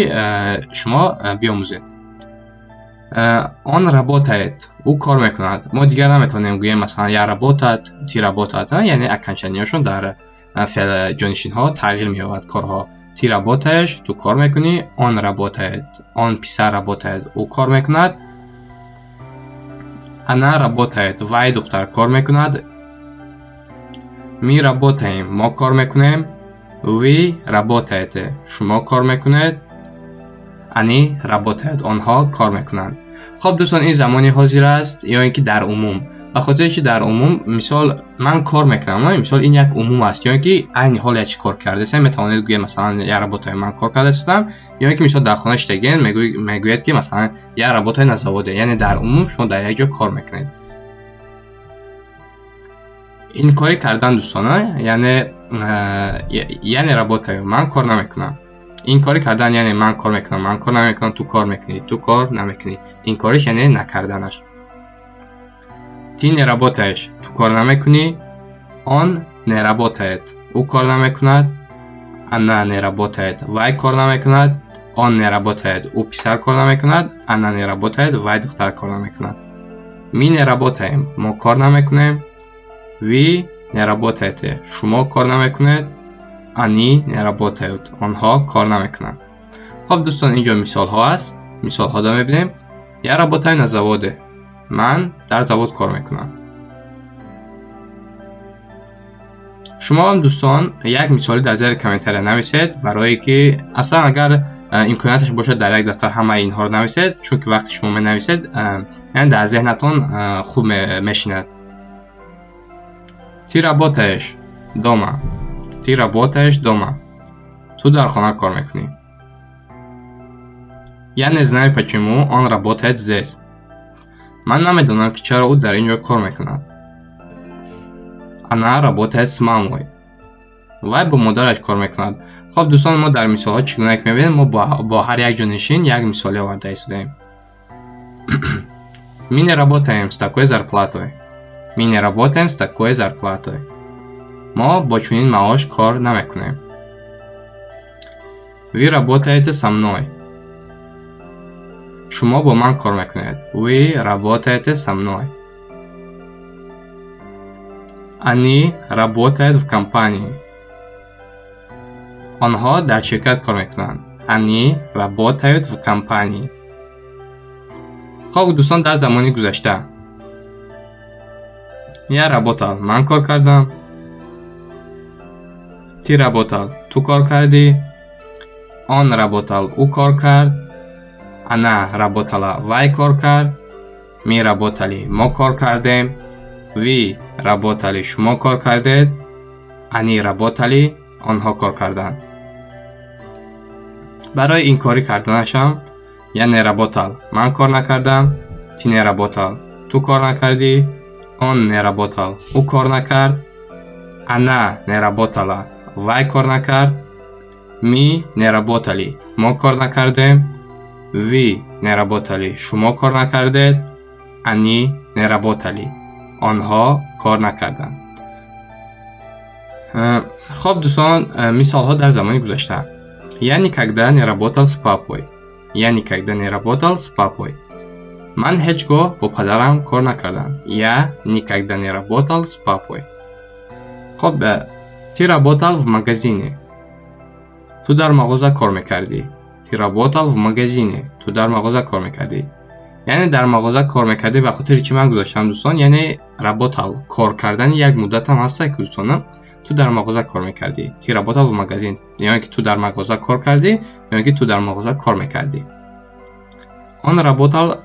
шумо биомӯзед. Он работает, ӯ кор мекунад. Мо дигар наметавонем гӯем масалан я работать, ты работать, яъне окончанияшон дар феъл ҷонишинҳо тағйир меёбад корҳо. Ты работаешь, ту кор мекунӣ, он работает, он писар работает, ӯ кор мекунад. Она работает, вай духтар кор мекунад. Мы работаем, мо кор мекунем. Вы работаете, шумо кор мекунед. Они работают, онҳо кор мекунанд. Хоб дӯстон, ин замони ҳозир аст ё ин ки дар умум. Ба хотире ки дар умум, мисол, ман кор мекунам, мисол, ин як умум аст, ё ин ки айни ҳол як чӣ кор кардасем, метавонед гӯед, масалан, я работаю, ман кор карда истодам, ё ин ки, мисол, дар хона шиштагиен, мегӯяд ки, масалан, я работаю на заводе, яъне дар умум шумо дар як ҷо кор мекунед. Инкорӣ кардан, дӯстона, яъне я не работаю, ман кор намекунам. Инкорӣ кардан яъне ман кор мекунам, ман кор намекунам, ту кор мекунӣ, ту кор намекунӣ. Инкориш яъне накарданаш. Ты не работаешь, ту кор намекунӣ. Он не работает, ӯ кор намекунад. Она не работает, вай кор намекунад. Он не работает, ӯ писар кор намекунад. Она не работает, вай духтар кор намекунад. Мы не работаем, мо кор намекунем. Вы не работаете, шумо кор намекунед. Они не работают, онҳо кор намекунанд. Хоб, дӯстон, инҷо мисолҳо аст, мисолҳоро мебинем. Я работаю на заводе, ман дар завод кор мекунам. Шумо ҳам, дӯстон, як мисолӣ дар зери комментария нависед, барое ки аслан агар имконияташ бошад, дар як дафтар ҳамаи инҳоро нависед, чунки вақте шумо менависед, яъне дар зеҳнатон хуб мешинад. Ты работаешь дома. Ты работаешь дома, ту дар хона кор мекунӣ. Я не знаю, почему он работает здесь. Ман намедонам, ки чаро ӯ дар ин ҷо кор мекунад. Она работает с мамой, вай бо модараш кор мекунад. Хоб, дӯстон, мо дар мисолҳо чӣ гуна ки мебинем, мо бо ҳар як ҷонишин як мисоле оварда истодаем. Мы не работаем с такой зарплатой. Мы не работаем с такой зарплатой, мо бо чунин маош кор намекунем. Вы работаете со мной, шумо бо ман кор мекунед. Вы работаете со мной. Они работают в компании, онҳо дар ширкат кор мекунанд. Они работают в компании. Хоб, дӯстон, дар замони гузашта: я работал, ман кор кардам. Ты работал, ту кор кардӣ. Он работал, ӯ кор кард. Она работала, вай кор кард. Мы работали, мо кор кардем. Вы работали, шумо кор кардед. Они работали, онҳо кор карданд. Барои инкорӣ карданашам: я не работал, ман кор накардам. Ты не работал, ту кор накардӣ. Он не работал, ӯ кор накард. Она не работала, вай кор накард. Мы не работали, мо кор накардем. Вы не работали, шумо кор накардед. Они не работали, онҳо кор накарданд. Хоб, дӯстон, мисолҳо дар замони гузашта: я никогда не работал с папой. Я никогда не работал с папой, ман ҳеҷ гоҳ бо падарам кор накардам. Я никогда не работал с папой. Хоб, ты работал в магазине, ту дар мағоза кор мекардӣ. Ты работал в магазине, ту дар мағоза кор мекардӣ. Яъне дар мағоза кор мекардӣ. Ба хотири чӣ ман гузоштам, дӯстон? Яъне работал, кор кардани як муддатам ҳаста ки, дӯстона, ту дар мағоза кор мекардӣ. Ты работал в магазин, ё ки ту дар мағоза кор кардӣ, ё ки ту дар мағоза кор мекардӣ. Он работал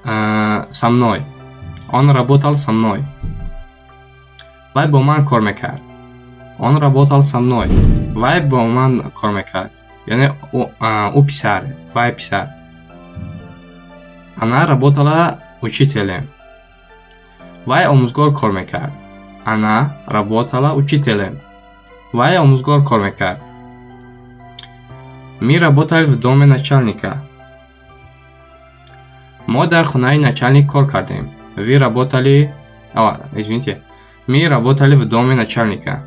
со мной. Он работал со мной, вай бо ман кор мекард. Он работал со мной, вай бо ман кор мекард, яъне ӯ писар, вай писар. Она работала учителем, вай омӯзгор кор мекард. Она работала учителем, вай омӯзгор кор мекард. Мы работали в доме начальника, мо дар хонаи начальник кор кардем. Вы работали, извините, мы работали в доме начальника.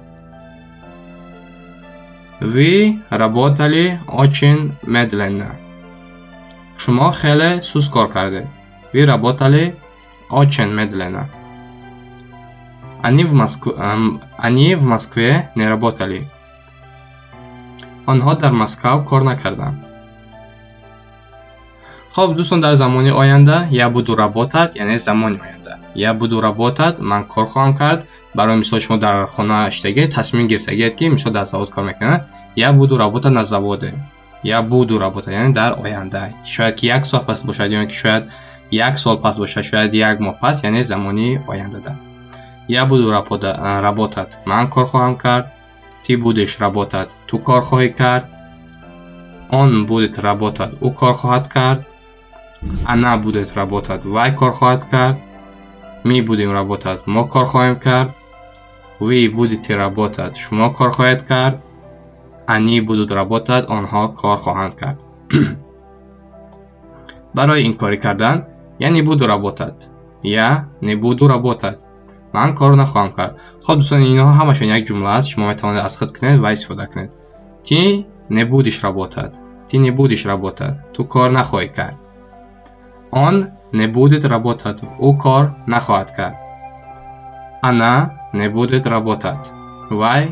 Вы работали очень медленно, шумо хеле суст кор кардед. Вы работали очень медленно. Они в Москве не работали, онҳо дар Москав кор накарданд. Хоб, дӯстон, дар замони оянда: я буду работать, яъне замони оянда. Я буду работать, ман кор хоҳам кард. Барои мисол, шумо дар хона шиштагӣ, тасмим гирифтагиед, ки, мисол, дар завод кор мекунед. Я буду работать на заводе. Я буду работать, яъне дар оянда, шояд ки як соат пас бошад, ё ки шояд Як сол пас бошад, шояд як моҳ пас, яъне замони ояндада. Я буду работать. Ман кор хоҳам кард. Ты будешь работать. Ту кор хоҳӣ кард. Он будет работать. Ӯ кор хоҳад кард. Она будет работать. Вай кор хоҳад кард. Мы будем работать. Мо кор хоҳем кард. Вы будете работать. Шумо кор хоҳед кард. Они будут работать. Онҳо кор хоҳанд кард. Барои инкорӣ кардан: я не буду работать. Я не буду работать. Ман кор нахоҳам кард. Хоб, дӯстон, инҳо ҳамашон як ҷумла аст, шумо метавонед аз худ кунед ва истифода кунед. Ты не будешь работать. Ты не будешь работать. Ту кор нахоҳӣ кард. Он не будет работать. Ӯ кор нахоҳад кард. Она не будет работать. Вай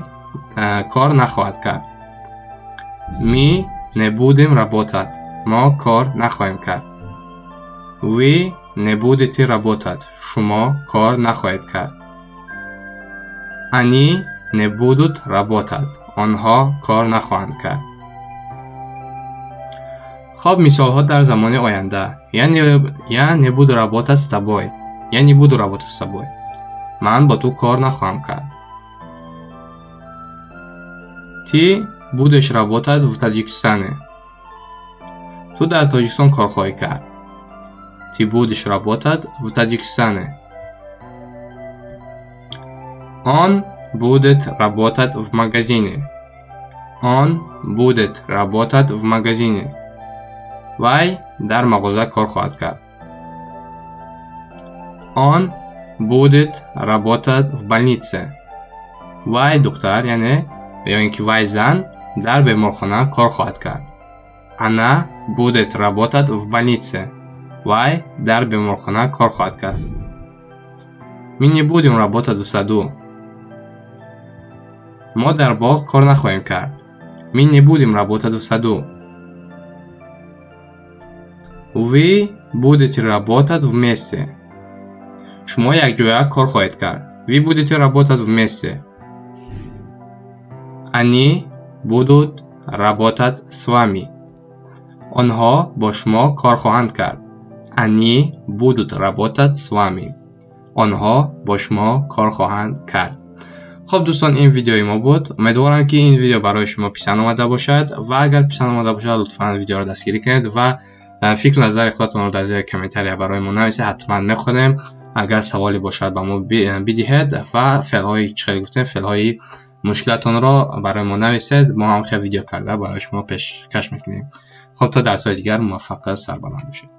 кор нахоҳад кард. Мы не будем работать. Мо кор нахоҳем кард. Вы не будете работать. Шумо кор нахоҳед кард. Они не будут работать. Онҳо кор нахоҳанд кард. Хоб, мисолҳо дар замони оянда. Я не буду работать с тобой. Я не буду работать с тобой. Ман бо ту кор нахоҳам кард. Ты будешь работать в Таджикистане. Ту дар Тоҷикистон кор хоҳӣ кард. Ты будешь работать в Таджикистане. Он будет работать в магазине. Он будет работать в магазине. Вай дар мағоза кор хоҳад кард. Он будет работать в больнице. Вай духтар, яъне ё ин ки вай зан дар беморхона кор хоҳад кард. Она будет работать в больнице. Вай дар беморхона кор хоҳад кард. Мы не будем работать в саду. Мо дар боғ кор нахоҳем кард. Мы не будем работать в саду. Вы будете работать вместе. Шумо якҷоя кор хоҳед кард. Вы будете работать вместе. Они будут работать с вами. Онҳо бо шумо кор хоҳанд кард. Они будут работать с вами. Онҳо бо шумо кор хоҳанд кард. Хоб, дӯстон, ин видеои мо буд. Умедворам, ки ин видео барои шумо писанд омада бошад, ва агар писанд омада бошад, лутфан видеоро дастгирӣ кунед ва фикру назари худатонро дар зери комментария барои мо нависед, ҳатман мехонем. Агар саволе бошад, ба мо бидиҳед ва феълҳои, чӣ хеле гуфтем, феълҳои мушкилатонро барои мо нависед, мо ҳам хел видео карда барои шумо пешкаш мекунем. Хоб, то дарсҳои дигар муваффақият, сарбаланд бошед.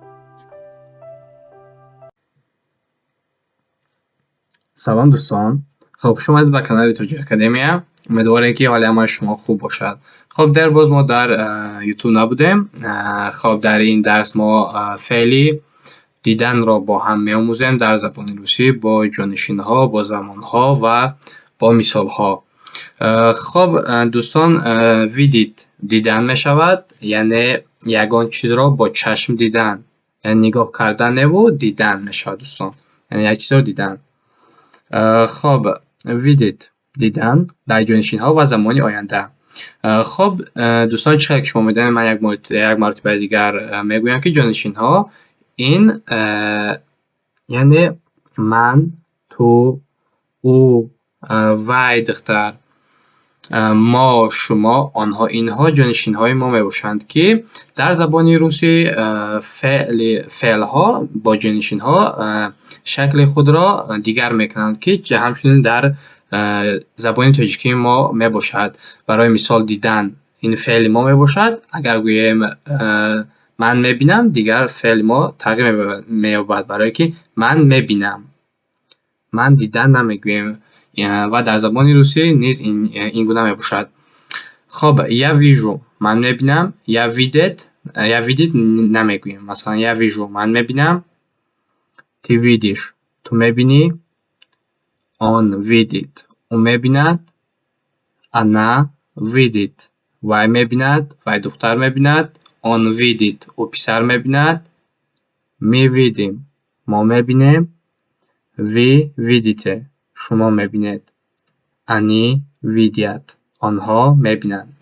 Салом, дӯстон. Хоб, хуш омадед ба канали Тоҷик Академия. Умедворем, ки ҳоли ҳамаи шумо хуб бошад. Хоб, дер боз мо дар Ютуб набудем. Хоб, дар ин дарс мо феъли диданро бо ҳам меомӯзем дар забони русӣ бо ҷонишинҳо, бо замонҳо ва бо мисолҳо. Хоб, дӯстон, видеть дидан мешавад, яъне ягон чизро бо чашм дидан, яъне нигоҳ кардан неву дидан мешавад, дӯстон, яъне як чизро дидан. Хоб, видеть дидан дар ҷонишинҳо ва замони оянда. Хоб, дӯстон, чӣ хеле ки шумо медонед, ман як маротибаи дигар мегӯям, ки ҷонишинҳо ин яъне ман, ту, ӯ, вай духтар, мо, шумо, онҳо, инҳо ҷонишинҳои мо мебошанд, ки дар забони русӣ феъли феълҳо бо ҷонишинҳо шакли худро дигар мекунанд, ки ҳамчунин дар забони тоҷикии мо мебошад. Барои мисол, дидан ин феъли мо мебошад. Агар гӯем ман мебинам, дигар феъли мо тағйир меёбад, барое ки ман мебинам, ман дидан намегӯем, ва дар забони русӣ низ ин гуна мебошад. Хоб, я вижу ман мебинам, я видеть, я видеть намегӯем. Масалан, я вижу ман мебинам, ты видишь ту мебинӣ, он видит ӯ мебинад, она видит вай мебинад, вай духтар мебинад, он видит ӯ писар мебинад, мы видим мо мебинем, вы видите шумо мебинед, они видят онҳо мебинанд.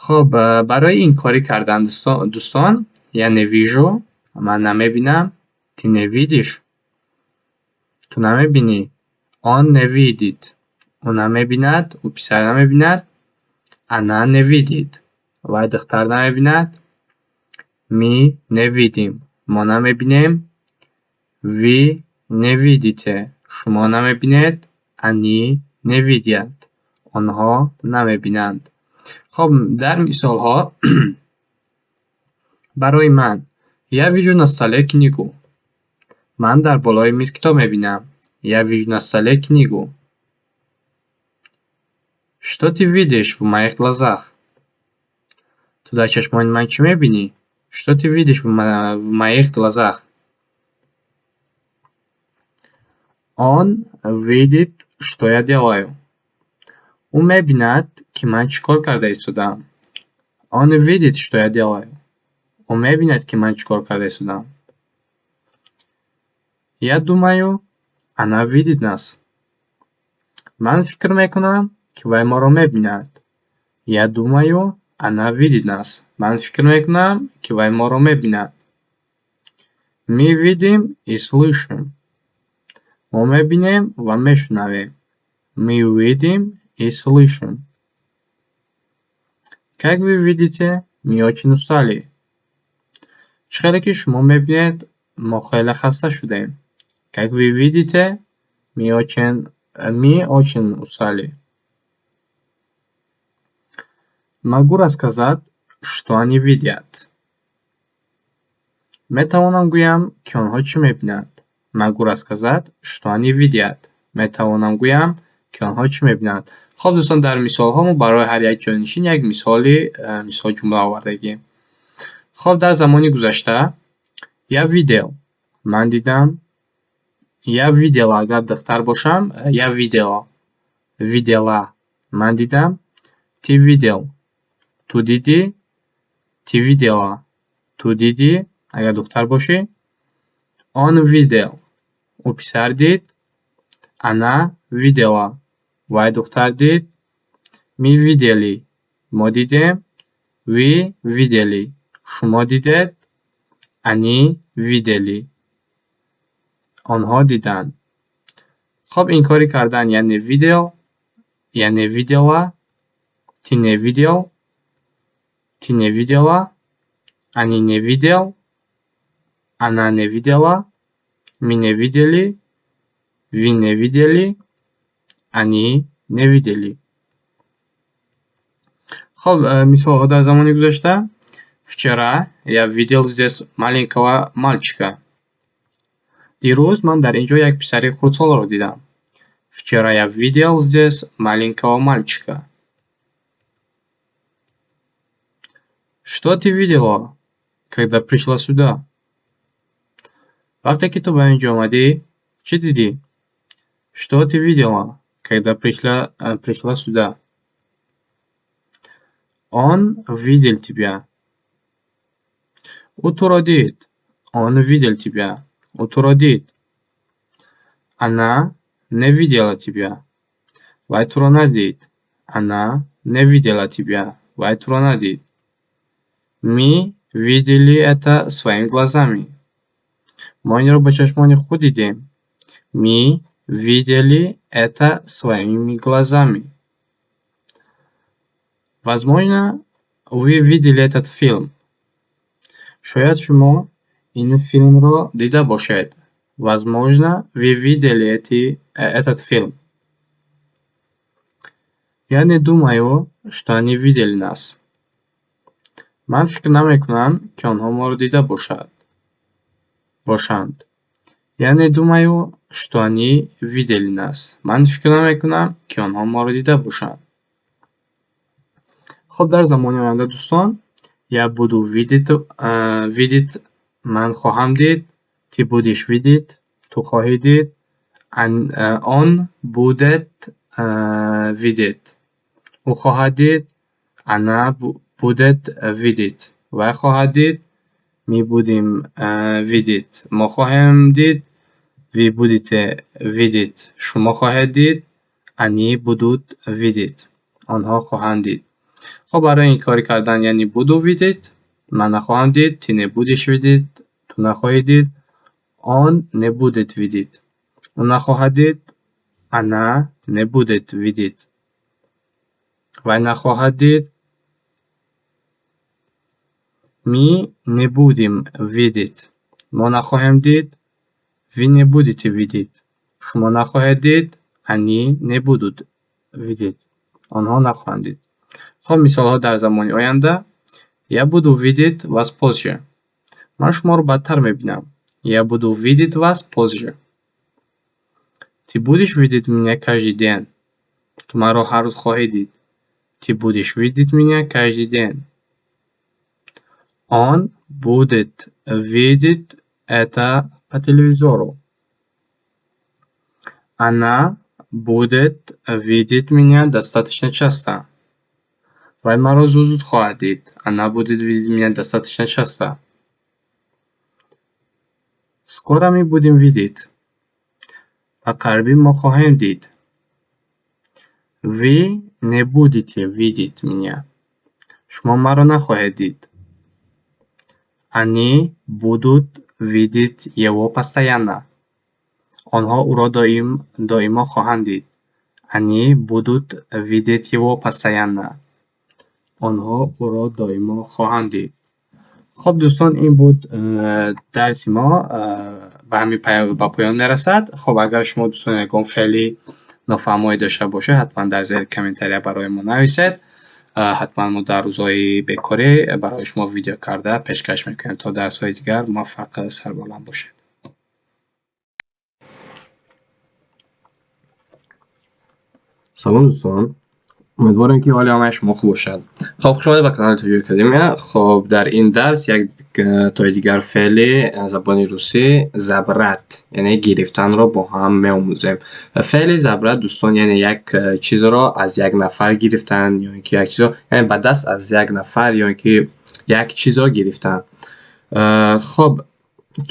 Хоб, барои инкорӣ кардан, дӯстон, я не вижу, Ман намебинам. Ты не видишь. Ту намебинӣ. Он не видит. Ӯ намебинад. Ӯ писар намебинад. Она не видит. Вай духтар намебинад. Мы не видим. Мо намебинем. Вы не видите. Шумо намебинед. Они не видят. Онҳо намебинанд. Хоб, дар мисолҳо барои ман: Я вижу на столе книгу. Ман дар болои миз китоб мебинам. Я вижу на столе книгу. Что ты видишь в моих глазах? Ту дар чашмони ман чӣ мебинӣ? Что ты видишь в моих глазах? Он видит, что я делаю. Ӯ мебинад, ки ман чӣ кор карда истодаам. Он видит, что я делаю. Ӯ мебинад, ки ман чӣ кор карда истодаам. Я думаю, она видит нас. Ман фикр мекунам, ки вай моро мебинад. Я думаю, она видит нас. Ман фикр мекунам, ки вай моро мебинад. Мы видим и слышим. Мо мебинем ва мешунавем. Мы видим и слышим. Как вы видите, мы очень устали. Чӣ хеле ки шумо мебинед, мо хеле хаста шудем. Как вы видите, мы очень устали. Могу рассказать, что они видят. Метавонам гӯям, ки онҳо чӣ мебинанд. Могу рассказать, что они видят. Метавонам гӯям, ки онҳо чӣ мебинанд. Хоб, дӯстон, дар мисолҳо мо барои ҳар як ҷойнишин як мисол ҷумла овардагем. Хоб, дар замони гузашта: я видел — ман дидам, я видела, агар духтар бошам, я видела, видела — ман дидам, ты видел — ту дидӣ, ты видела — ту дидӣ, агар духтар бошӣ, он видел — ӯ писар дид, она видела — вай духтар дид, мы видели — мо дидем, вы видели — шумо дидед, они видели — онҳо диданд. Хоб, инкорӣ кардан: я не видел, я не видела, ты не видел, ты не видела, они не видел, она не видела, мы не видели, вы не видели, они не видели. Хоб, мисолҳо дар замони гузашта: Вчера я видел здесь маленького мальчика. Дирӯз ман дар ин ҷо як писари хурдсолро дидам. Вчера я видел здесь маленького мальчика. Что ты видела, когда пришла сюда? Вақте ки ту ба ин ҷо омадӣ, чӣ дидӣ? Что ты видела, когда пришла сюда? Он видел тебя. Ӯ туро дид. Он видел тебя. Ӯ туро дид. Она не видела тебя. Вай туро надид. Она не видела тебя. Вай туро надид. Мы видели это своими глазами. Мо инро бо чашмони худ дидем. Мы видели это своими глазами. Возможно, вы видели этот фильм. Шояд шумо ин филмро дида бошед. Возможно, вы видели этот фильм. Я не думаю, что они видели нас. Ман фикр намекунам, ки онҳо моро дида бошанд. Я не думаю, что они видели нас. Ман фикр намекунам, ки онҳо моро дида бошанд. Хоб, дар замони оянда, дӯстон: я буду видеть, ман хоҳам дид, ты будешь видеть, ту хоҳӣ дид, он будет видеть, ӯ хоҳад дид, она будет видеть, вай хоҳад дид, мы будем видеть, мо хоҳем дид, вы будете видеть, шумо хоҳед дид, они будут видеть, онҳо хоҳанд дид. Хоб, барои инкорӣ кардан: я не буду видеть, ман нахоҳам дид, ты не будешь видеть, ту нахоҳӣ дид. Он не будет видеть. Ӯ нахоҳад дид. Она не будет видеть. Вай нахоҳад дид. Мы не будем видеть. Мо нахоҳем дид. Вы не будете видеть. Шумо нахоҳед дид. Они не будут видеть. Онҳо нахоҳанд дид. Хоб, мисолҳо дар замони оянда. Я буду видеть вас позже. Ман шуморо баъдтар мебинам. Я буду видеть вас позже. Ты будешь видеть меня каждый день. Ту маро ҳар рӯз хоҳӣ дид. Ты будешь видеть меня каждый день. Он будет видеть это по телевизору. Она будет видеть меня достаточно часто. Вай маро зуд-зуд хоҳад дид. Она будет видеть меня достаточно часто. Скоро мы будем видеть. Ба қарибӣ мо хоҳем дид. Вы не будете видеть меня. Шумо маро нахоҳед дид. Они будут видеть его постоянно. Онҳо ӯро доимо хоҳанд дид. Они будут видеть его постоянно. Онҳо ӯро доимо хоҳанд дид. Хоб, дӯстон, ин буд дарси мо, ба ҳамин ба поён мерасад. Хоб, агар шумо, дӯстон, ягон феъли нофаҳмое дошта бошед, ҳатман дар зери комментария барои мо нависед. Ҳатман мо дар рӯзҳои бекорӣ барои шумо видео карда пешкаш мекунем. То дарсҳои дигар муваффақ, сарбаланд бошед. Салом, дӯстон. Умедворем, ки ҳоли ҳамаи шумо хуб бошад. Хоб, хуш омадед ба канали Тоҷик Академия. Хоб, дар ин дарс як тои дигар феъли забони русӣ, забрать, яъне гирифтанро бо ҳам меомӯзем. Феъли забрать, дӯстон, яъне як чизро аз як нафар гирифтан ё ин ки як чизро, яъне ба даст аз як нафар ё ин ки як чизро гирифтан. Хоб,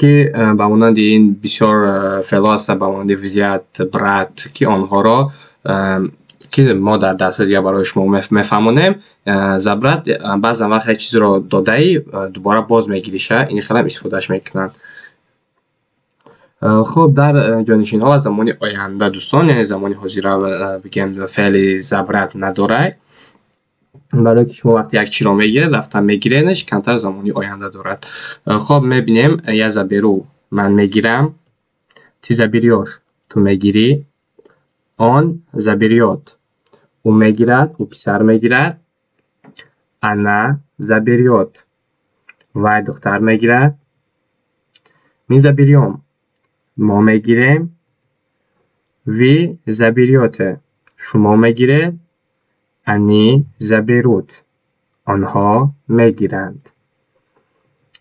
ки ба монанди ин бисёр феълҳо ҳастанд, ба монанди взять, брать, ки онҳоро ки мо дар дарсҳои дигар барои шумо мефаҳмонем. Забрать баъзан вақт як чизро додаӣ, дубора боз мегириша, ин хелам истифодааш мекунанд. Хуб, дар ҷонишинҳо ва замони оянда, дӯстон, яъне замони ҳозира, бигем, феъли забрать надорад, барое ки шумо вақте як чиро мегиред, рафта мегиредаш, камтар замони оянда дорад. Хоб, мебинем: я заберу — ман мегирам, ты заберёшь — ту мегирӣ, он заберёт — ӯ мегирад, ӯ писар мегирад, она заберёт — вай духтар мегирад, мы заберём — мо мегирем, вы заберёте — шумо мегиред, они заберут — онҳо мегиранд.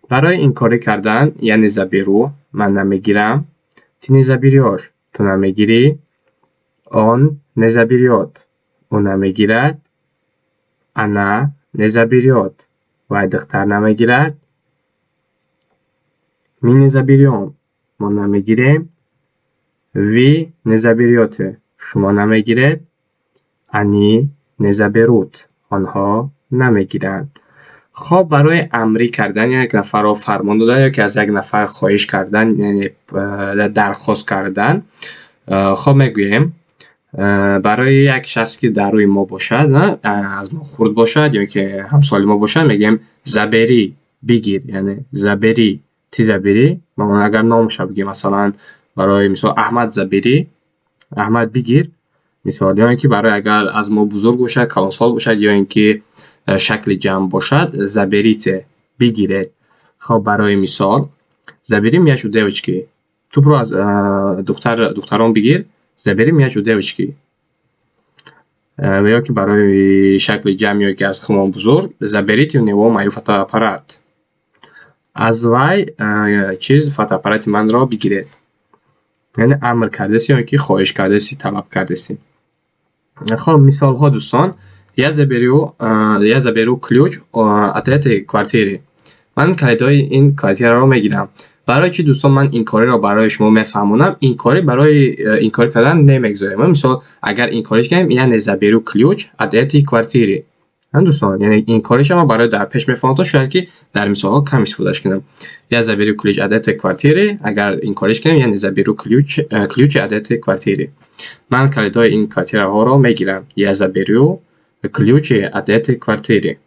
Барои инкорӣ кардан: я не заберу — ман намегирам, ты не заберёшь — ту намегирӣ, он не заберёт — ӯ намегирад, она не заберёт — вай духтар намегирад, мы не заберём — мо намегирем, вы не заберёте — шумо намегиред, они не заберут — онҳо намегиранд. Хоб, барои амрӣ кардан, як нафарро фармон додан ё ки аз як нафар хоҳиш кардан, яъне дархост кардан, хоб, мегӯем барои як шахсе, ки дар рӯи мо бошад, аз мо хурд бошад ё ки ҳамсоли мо бошад, мегӯем забери, бигир, яъне забери, ты забери. Агар номаша бигем, масалан, барои мисол, Аҳмад забери, Аҳмад бигир, мисол. Ё ин ки барои агар аз мо бузург бошад, калонсол бошад ё ин ки шакли ҷамъ бошад, заберите, бигиред. Хоб, барои мисол, забери мяч у девочки, тӯпро аз духтарон бигир, забери мяч у девочки. Ё ки барои шакли ҷамъ ё ки аз худмон бузург, заберите у него мою фотоаппарат, аз вай чиз, фотоаппарати манро бигиред. Яъне амр кардаси ё ки хоҳиш кардаси, талаб кардаси. Хоб, мисолҳо, дӯстон: я заберу ключ от этой квартиры, ман калидҳои ин квартираро мегирам. Барои чӣ, дӯстон, ман инкориро барои шумо мефаҳмонам? Инкорӣ, барои инкорӣ кардан не мегузорем. Мисол, агар инкориш кунем: я не заберу ключ от этой квартиры. Дӯстон, яъне ин кориша ман барои дар пеш мефаҳмонам, шояд ки дар мисолҳо кам истифодаш кунам. Я заберу ключ от этой квартиры. Агар ин кориш кунем, яъне заберу ключ от этой квартиры. Ман калидҳои ин квартираҳоро мегирам. Я заберу ключи от этой квартиры.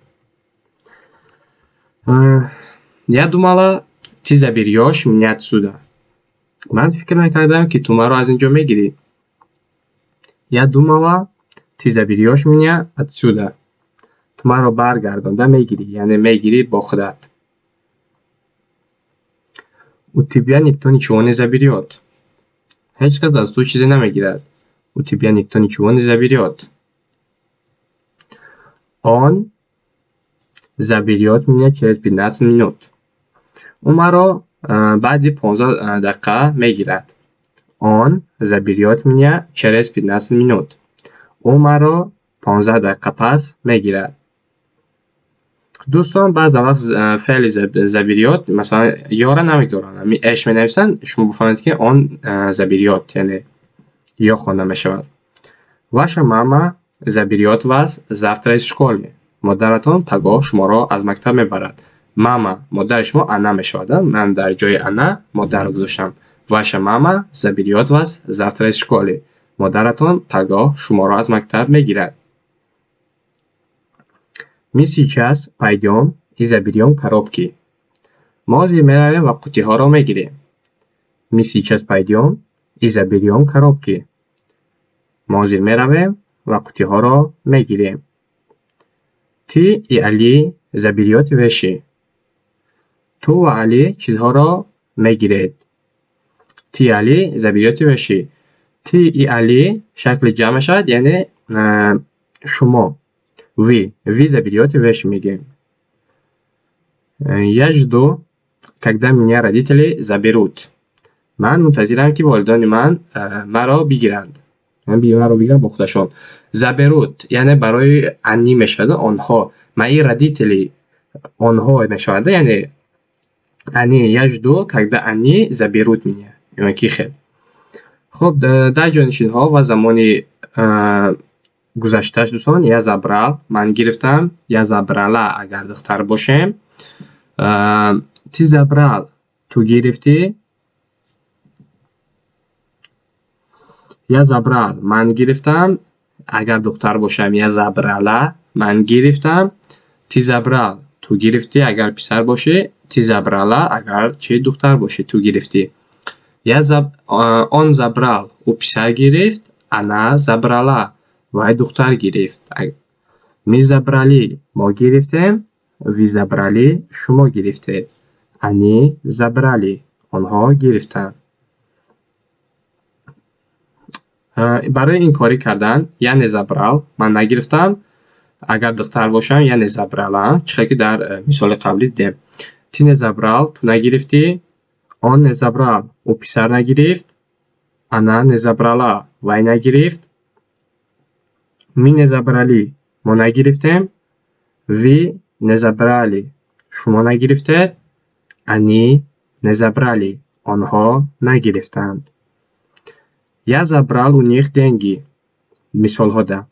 Я думала, ты заберёшь меня отсюда. Ман фикр мекардам, ки ту маро аз ин ҷо мегирӣ. Я думала, ты заберёшь меня отсюда. Ту маро баргардонда мегирӣ, яъне мегирӣ бо худат. У тебя никто ничего не заберёт. Ҳеҷ кас аз ту чизе намегирад. У тебя никто ничего не заберёт. Он заберёт меня через 15 минут. Ӯ маро баъди 15 дақиқа мегирад. Он заберёт меня через 15 минут. Ӯ маро 15 дақиқа пас мегирад. Дӯстон, баъзан вақт феъли заберёт, масалан, ёра намегузоранд. Ҳамин эш менависанд, шумо бифаҳмед, ки он заберёт, яъне ё хонда мешавад. Ваша мама заберёт вас завтра из школы. Модаратон пагоҳ шуморо аз мактаб мебарад. Мама, модари шумо она мешавад. Ман дар ҷои она модарро гузоштам. Ваша мама заберёт вас завтра из школы. Модаратон пагоҳ шуморо аз мактаб мегирад. Мы сейчас пойдём и заберём коробки. Мо ҳозир меравем ва қуттиҳоро мегирем. Мы сейчас пойдём и заберём коробки. Мо ҳозир меравем ва қуттиҳоро мегирем. Ты и Али заберёте вещи. Ту ва Али чизҳоро мегиред. Ты и Али заберёте вещи. Ты и Али шакли ҷамъ мешавад, яъне шумо. Вы. Вы заберёте вещи мегӯем. Я жду, когда меня родители заберут. Ман мунтазирам, ки волидони ман маро бигиранд. Маро бигиранд бо худашон. Заберут яъне барои они мешавад, онҳо. Мои родители онҳо мешавад, яъне они. Я жду, когда они заберут меня. Ё ки хел. Хуб, дар ҷойнишинҳо ва замони гузаштааш, дӯстон, я забрал, ман гирифтам, я забрала, агар духтар бошем. Ты забрал, ту гирифтӣ. Я забрал, ман гирифтам. Агар духтар бошам, я забрала, ман гирифтам. Ты забрал, ту гирифтӣ, агар писар бошӣ. Ты забрала, агар чи духтар бошӣ, ту гирифтӣ. Он забрал, ӯ писар гирифт. Она забрала, вай духтар гирифт. Мы забрали, мо гирифтем. Вы забрали, шумо гирифтед. Они забрали, онҳо гирифтанд. Барои ин корӣ кардан, я не забрал, ман нагирифтам. Агар духтар бошам, я не забрала, чӣ хел ки дар мисоли қаблӣ дидем. Ты не забрал, ту нагирифтӣ. Он не забрал, ӯ писар нагирифт. Она не забрала, вай нагирифт. Мы не забрали, мо нагирифтем. Вы не забрали, шумо нагирифтед. Они не забрали, онҳо нагирифтанд. Я забрал у них деньги. Мисолҳо да.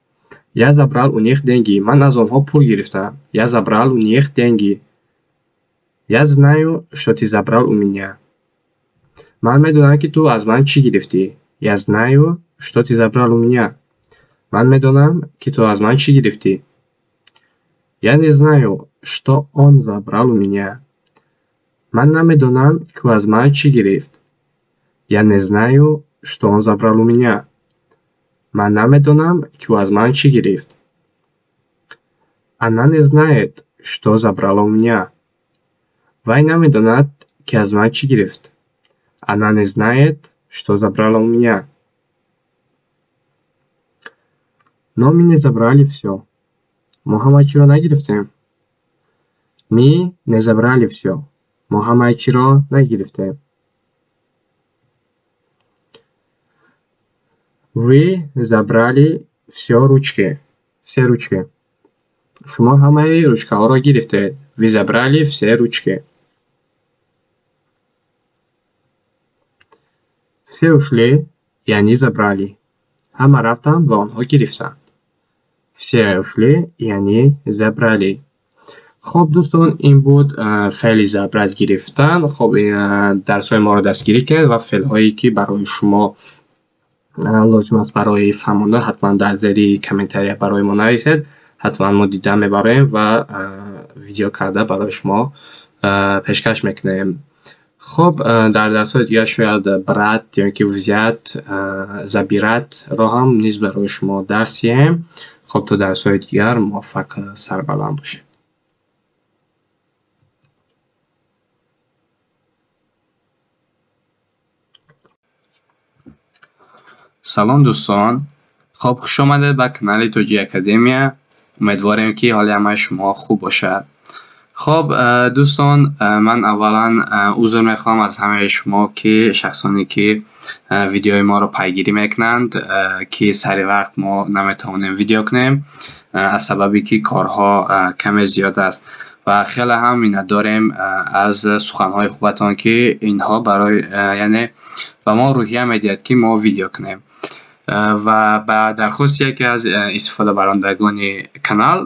Я забрал у них деньги. Ман аз онҳо пул гирифтам. Я забрал у них деньги. Я знаю, что ты забрал у меня. Ман медонам, ки ту аз ман чӣ гирифтӣ. Я знаю, что ты забрал у меня. Ман медонам, ки ту аз ман чӣ гирифтӣ. Я не знаю, что он забрал у меня. Ман намедонам, ки ӯ аз ман чӣ гирифт. Я не знаю, что он забрал у меня. Ман намедонам, ки ӯ аз ман чӣ гирифт. Она не знает, что забрала у меня. Вай намедонад, ки аз ман чӣ гирифт. Она не знает, что забрала у меня. Но мы не забрали всё. Мо ҳамаи чиро нагирифтем. Мы не забрали всё. Мо ҳамаи чиро нагирифтем. Вы забрали всё ручки. Все ручки. Шумо ҳамаи ручкаҳоро гирифтед. Вы забрали все ручки. Все ушли, и они забрали. Ҳама рафтанд ва онҳо гирифтанд. Все ушли, и они забрали. Хоб, дӯстон, ин буд феъли забрать гирифтан. Хоб, дарсҳои моро дастгирӣ кунед ва феълҳое, ки барои шумо лозим аст барои фаҳмондан, ҳатман дар зери комментария барои мо нависед. Ҳатман мо дида мебароем ва видео карда барои шумо пешкаш мекунем. Хоб, дар дарсҳои дигар шояд брать ё ки взять, забиратьро ҳам низ барои шумо дарс диҳем. Хоб, то дарсҳои дигар муваффақ, сарбаланд бошед. Салом, дӯстон! Хоб, хуш омадед ба канали Тоҷи Академия. Умедворем, ки ҳоли ҳамаи шумо хуб бошад. Хоб, дӯстон, ман аввалан узр мехоҳам аз ҳамаи шумо, ки шахсоне, ки видеои моро пайгирӣ мекунанд, ки сари вақт мо наметавонем видео кунем, аз сабабе ки корҳо каме зиёд аст. Ва хеле ҳам миннатдорем аз суханҳои хубатон, ки инҳо барои, яъне ба мо рӯҳия медиҳад, ки мо видео кунем. Ва ба дархости яке аз истифодабарандагони канал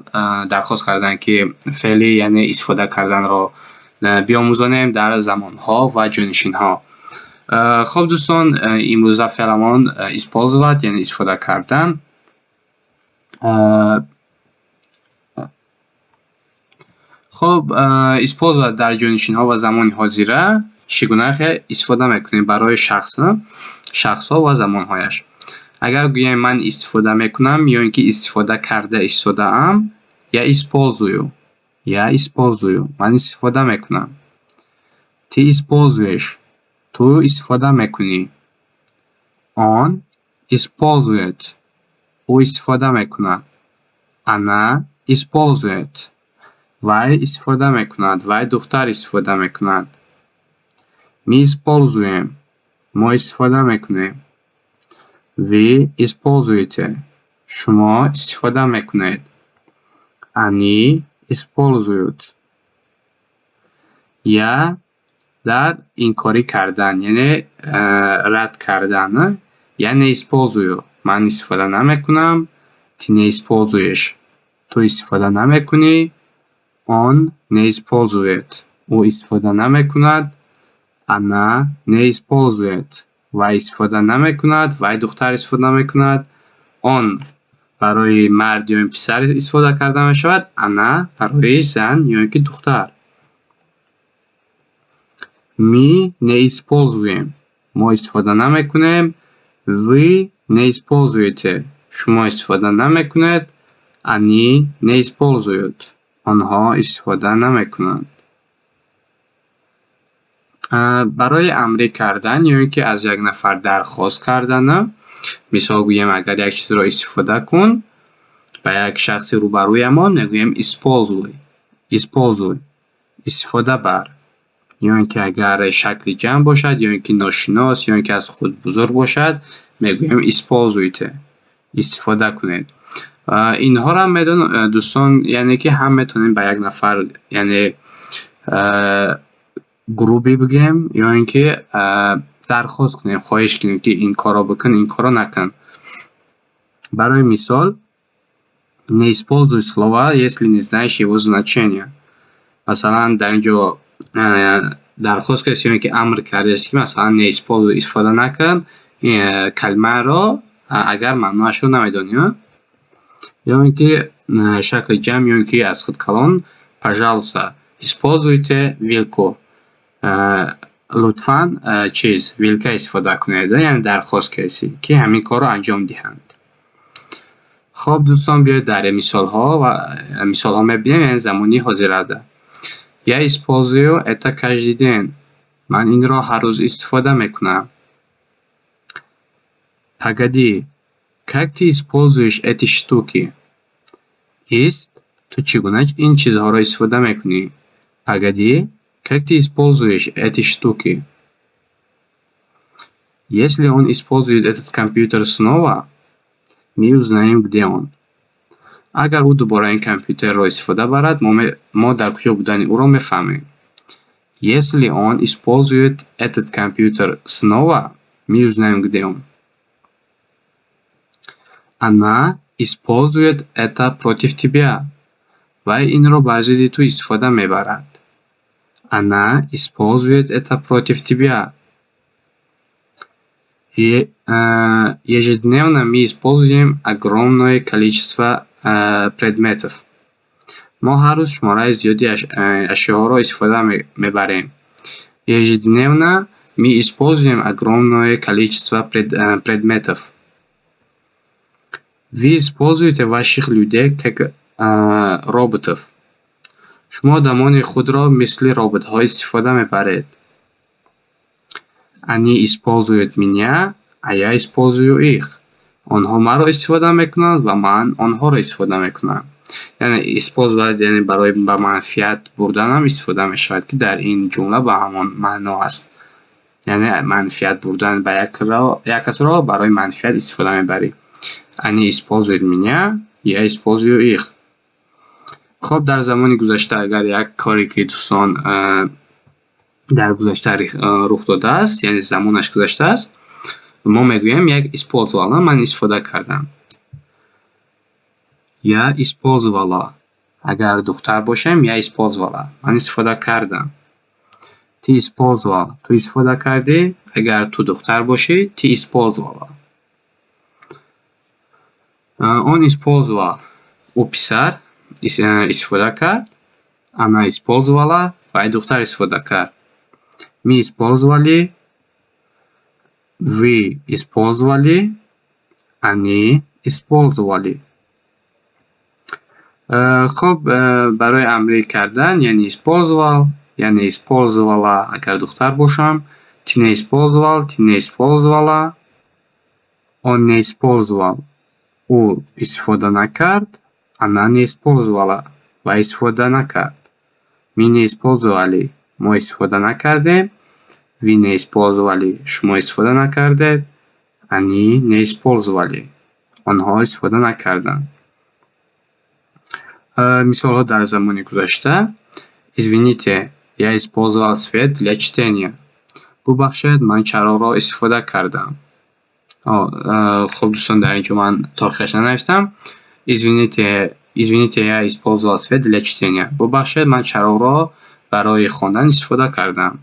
дархост карданд, ки феъли, яъне истифода карданро биомӯзонем дар замонҳо ва ҷонишинҳо. Хоб, дӯстон, имрӯза феъламон использовать, яъне истифода кардан. Хоб, использовать дар ҷонишинҳо ва замони ҳозира чӣ гуна истифода мекунем барои шахс, шахсҳо ва замонҳояш? Агар гӯем ман истифода мекунам ё ин ки истифода карда истодаам, я использую, я использую, ман истифода мекунам. Ты используешь, ту истифода мекунӣ. Он использует, ӯ истифода мекунад. Она использует, вай истифода мекунад, вай духтар истифода мекунад. Мы используем, мо истифода мекунем. Вы используете, шумо истифода мекунед. Они используют. Я дар инкорӣ кардан, яъне рад кардан, я не использую, ман истифода намекунам. Ты не используешь, ту истифода намекунӣ. Он не использует, ӯ истифода намекунад. Она не использует, вай истифода намекунад, вай духтар истифода мекунад. Он барои мард ё писар истифода карда мешавад, она барои зан ё ин ки духтар. Мы не используем, мо истифода намекунем. Вы не используете, шумо истифода намекунед. Они не используют, онҳо истифода намекунанд. Барои амрӣ кардан ё ин ки аз як нафар дархост кардан, мисол гӯем, агар як чизро истифода кун, ба як шахси рӯбарӯямон мегӯем используй, используй, истифода бар. Ё ин ки агар шакли ҷамъ бошад, ё ин ки ношинос, ё ин ки аз худ бузург бошад, мегӯем используйте, истифода кунед. Инҳоро медон, дӯстон, яъне ки ҳам метавонем ба як нафар, яъне грубый бигӯем, ё ин ки дархост кунем, хоҳиш кунем, ки ин корро бикун, ин корро накун. Барои мисол, не используй слова, если не знаешь его значения. Масалан, дар ин ҷо дархост кардест ё ин ки амр кардест, ки масалан не используй, истифода накун калимаро, агар маъноашро намедонӣ. Ё ин ки шакли ҷамъ, ё ин ки аз худ калон, пожалуйста, используйте вилку, лутфан, чиз, вилка истифода кунед, яъне дархост кардест, ки ҳамин корро анҷом диҳанд. Хоб, дӯстон, биёед дар мисолҳо ва мисолҳо мебинем, яъне замони ҳозирада. Я использую это каждый день, ман инро ҳар рӯз истифода мекунам. Погоди, как ты используешь эти штуки? Ист, ту чӣ гуна ин чизҳоро истифода мекунӣ? Погоди, как ты используешь эти штуки? Если он использует этот компьютер снова, мы узнаем, где он. Агар ӯ дубора ин компютерро истифода барад, мо дар куҷо будани ӯро мефаҳмем. Если он использует этот компьютер снова, мы узнаем, где он. Она использует это против тебя. Вай инро бар зидди ту истифода мебарад. Она использует это против тебя. Ежедневно мы используем огромное количество предметов. Мо ҳар рӯз шумораи зиёди ашёҳоро истифода мебарем. Ежедневно мы используем огромное количество предметов. Вы используете ваших людей как роботов. Шумо одамони худро мисли роботҳо истифода мебаред. Они используют меня, а я использую их. Онҳо маро истифода мекунанд ва ман онҳоро истифода мекунам. Яъне использовать, яъне барои ба манфиат бурданам истифода мешавад, ки дар ин ҷумла ба ҳамон маъно аст. Яъне манфиат бурдан ба як касро барои манфиат истифода мебарӣ. Они используют меня, я использую их. Хоб, дар замони гузашта агар як коре, ки, дӯстон, дар гузашта рух додааст, яъне замонаш гузаштааст, мо мегӯем я использовала, ман истифода кардам. Я использовала. Агар духтар бошем, я использовала. Ман истифода кардам. Ты использовал. Ту истифода кардӣ. Агар ту духтар бошӣ, ты использовала. Он использовал. Ӯ писар истифода кард. Она использовала. Вай духтар истифода кард. Мы использовали. Вы использовали. Они использовали. Хуб, барои амрӣ кардан я не использовал, я не использовала, агар духтар бошам, ты не использовал, ты не использовала, он не использовал. Ӯ истифода накард, она не использовала. Вай истифода накард. Мы не использовали. Мо истифода накардем. Вы не использовали. Шумо истифода накардед. Они не использовали. Онҳо истифода накарданд. Мисолҳо дар замони гузашта. Извините, я использовал свет для чтения. Бубахшед, ман чароғро истифода кардам. Хуб, дӯстон, дар ин ҷо ман то охираш нанавистам. Извините, извините, я использовал свет для чтения. Бубахшед, ман чароғро барои хондан истифода кардам.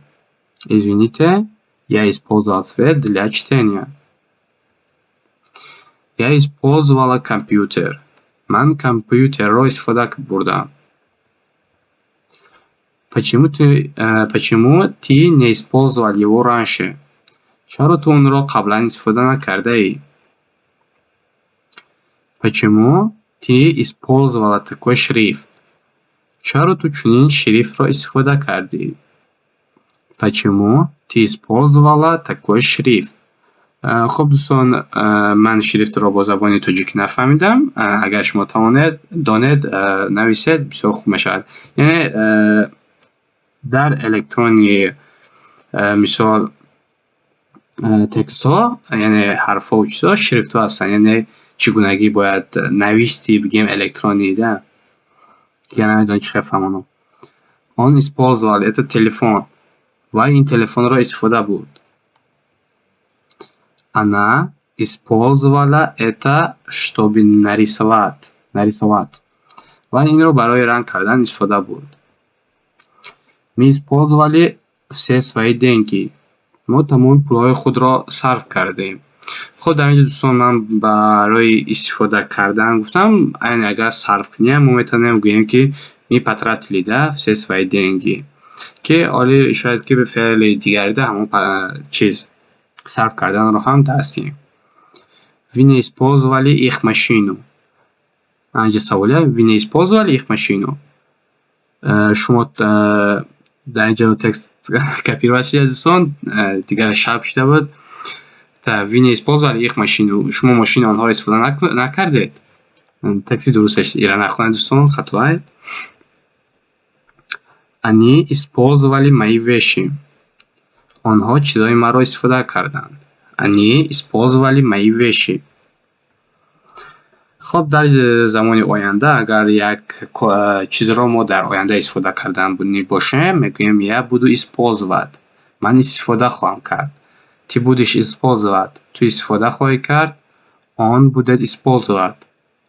Извините, я использовал свет для чтения. Я использовала компьютер. Ман компютерро истифода бурдам. Почему ты не использовал его раньше? Чаро ту онро қаблан истифода накардаӣ? Почему ты использовала такой шрифт? Чаро ту чунин шрифтро истифода кардӣ? Почему ты использовала такой шрифт? Хуб, дӯстон, ман шрифтро бо забони тоҷикӣ нафаҳмидам. Агар шумо тавонед, донед, нависед, бисёр хуб мешавад. Яъне дар электрони, мисол, текстҳо, яъне ҳарфҳову чизҳо, шрифтҳо ҳастанд. Яъне чӣ гунагӣ бояд нависти, бигем, электронӣ да. Дигар намедонам чӣ хел фаҳмонам. Он использовал этот телефон. Вай ин телефонро истифода бурд. Она использовала это, чтобы нарисовать. Нарисовать. Вай инро барои ранг кардан истифода бурд. Мы использовали все свои деньги. Мо тамоми пулҳои худро сарф кардем. Хуб, дар ин ҷо, дӯстон, ман барои истифода кардан гуфтам, айни агар сарф кунем, мо метавонем гӯем, ки мы потратили, да, все свои деньги. Ки оли шояд ки феъли дигарида ҳамон чиз сарф карданро ҳам дарс диҳем. Вы не использовали их машину. Инҷа саволе: вы не использовали их машину? Шумо дар инҷо текст копировать шуда, дӯстон, дигар шаб шуда буд. Вы не использовали их машину. Шумо мошини онҳоро истифода накардед? Тексти дурусташ ира нахонед, дӯстон, хатоай. Они использовали мои вещи. Онҳо чизҳои маро истифода карданд. Они использовали мои вещи. Хуб, дар замони оянда агар як чизро мо дар оянда истифода кардан бошем, мегӯем я буду использовать. Ман истифода хоҳам кард. Ты будешь использовать. Ту истифода хоҳӣ кард. Он будет использовать.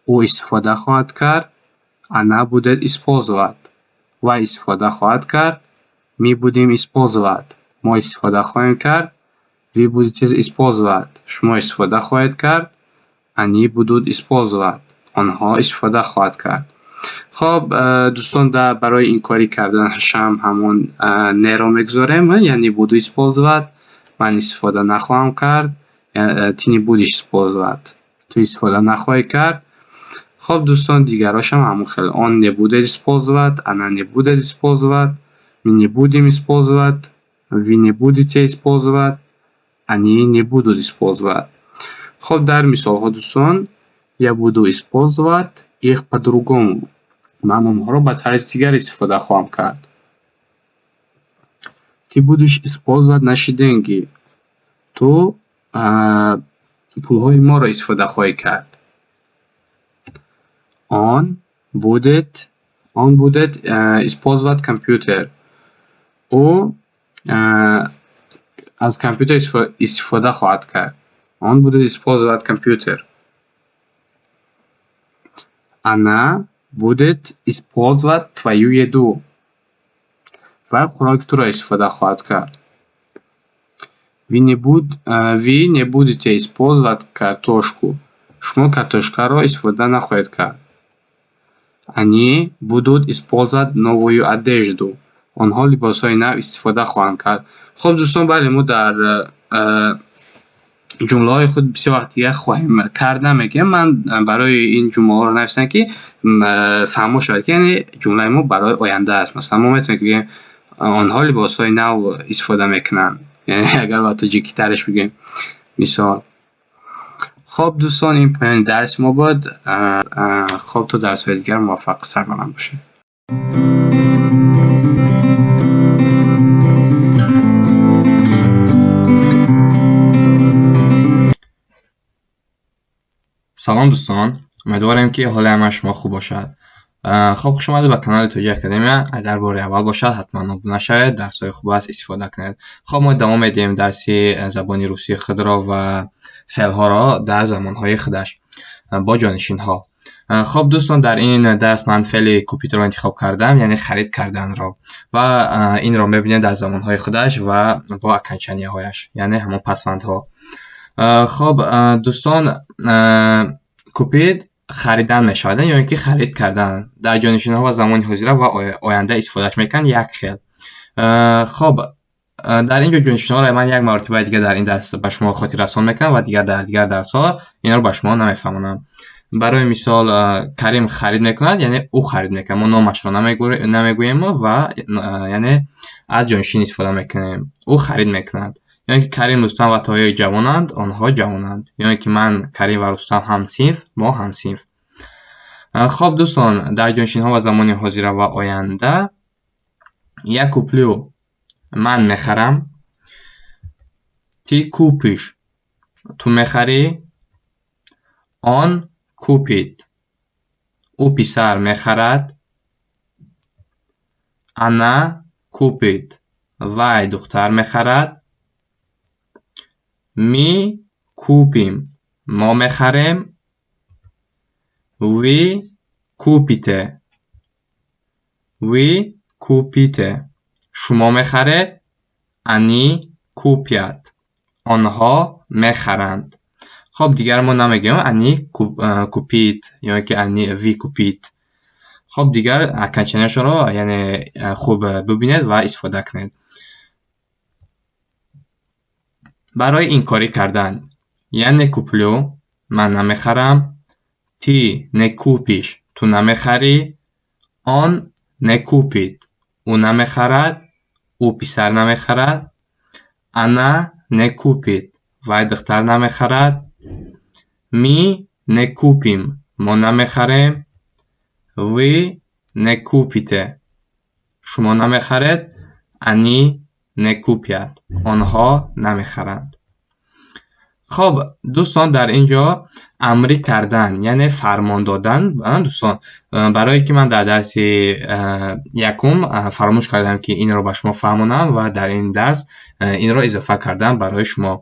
Ӯ истифода хоҳад кард. Она будет использовать. Вай истифода хоҳад кард. Мы будем использовать. Мо истифода хоҳем кард. Вы будете использовать. Шумо истифода хоҳед кард. Они будут использовать. Онҳо истифода хоҳад кард. Хоб, дӯстон, барои инкорӣ карданашам ҳамон не-ро мегузорем, я не буду использовать. Ман истифода нахоҳам кард. Ты не будешь использовать. Ту истифода нахоҳӣ кард. Хоб, дӯстон, дигарошам ҳамон хел. Он не будет использовать, она не будет использовать, мы не будем использовать, вы не будете использовать, они не будут использовать. Хоб, дар мисолҳо, дӯстон, я буду использовать их по-другому. Ман онҳоро ба тарзи дигар истифода хоҳам кард. Ты будешь использовать наши деньги. Ту пулҳои моро истифода хоҳӣ кард. Он будет использовать компьютер. Ӯ аз компютер истифода хоҳад кард. Он будет использовать компьютер. Она будет использовать твою еду. Вай хӯроки туро истифода хоҳад кард. Вы не будете использовать картошку. Шумо картошкаро истифода нахоҳед кард. Они будут использовать новую одежду. Онҳо либосҳои нав истифода хоҳанд кард. Хоб, дӯстон, бале, мо дар ҷумлаҳои худ бисёр вақт дигар хоҳем кард намегӯем. Ман барои ин ҷумлаҳоро нависам, ки фаҳмо шавад, ки яъне ҷумлаи мо барои оянда аст. Масалан, мо метавонем бигӯем, онҳо либосҳои нав истифода мекунанд, яъне агар ба тоҷикитараш бигӯем, мисол. Хоб, дӯстон, ин поёни дарси мо буд. Хоб, то дарсҳои дигар муваффақу сарбаланд бошед. Салом, дӯстон, умедворем, ки ҳоли ҳамаи шумо хуб бошад. Хоб, хуш омадед ба канали Тоҷи Академия. Агар бори аввал бошад, ҳатман обуна шавед, дарсҳои хуб аст, истифода кунед. Хоб, мо идома медиҳем дарси забони русии худро ва феълҳоро дар замонҳои худаш бо ҷонишинҳо. Хоб, дӯстон, дар ин дарс ман феъли купить-ро интихоб кардам, яъне харид карданро, ва инро мебинем дар замонҳои худаш ва бо окончанияҳояш, яъне ҳамон пасвандҳо. Хоб, дӯстон, купить харидан мешавад ё ин ки харид кардан. Дар ҷонишинҳо ва замони ҳозира ва оянда истифодааш мекунанд як хел. Хоб, дар ин ҷо ҷонишинҳоро ман як маротибаи дигар дар ин дарс ба шумо хотиррасон мекунам ва дигар дар дигар дарсҳо инро ба шумо намефаҳмонам. Барои мисол, Карим харид мекунад, яъне ӯ харид мекунад. Мо номашро намегӯем ва яъне аз ҷонишин истифода мекунем. Ӯ харид мекунад. Ё ин ки Карим, Рустам ва Тоҳир ҷавонанд, онҳо ҷавонанд. Ё ин ки ман, Карим ва Рустам ҳамсинф, мо ҳамсинф. Хоб, дӯстон, дар ҷонишинҳо ва замони ҳозира ва оянда: я куплю — ман мехарам, ты купишь — ту мехарӣ, он купит — ӯ писар мехарад, она купит — вай духтар мехарад, мы купим — мо мехарем, вы купите, вы купите — шумо мехаред, они купят — онҳо мехаранд. Хоб, дигар мо намегӯем они купит ё ки они вы купит. Хоб, дигар окончанияшонро яъне хуб бибинед ва истифода кунед. Барои инкорӣ кардан: я не куплю — ман намехарам, ты не купишь — ту намехарӣ, он не купит — ӯ намехарад, ӯ писар намехарад, она не купит — вай духтар намехарад, мы не купим — мо намехарем, вы не купите — шумо намехаред, они не купят — онҳо намехаранд. Хоб, дӯстон, дар ин ҷо амрӣ кардан, яъне фармон додан. Дӯстон, барое ки ман дар дарси якум фаромӯш кардам, ки инро ба шумо фаҳмонам, ва дар ин дарс инро изофа кардам барои шумо.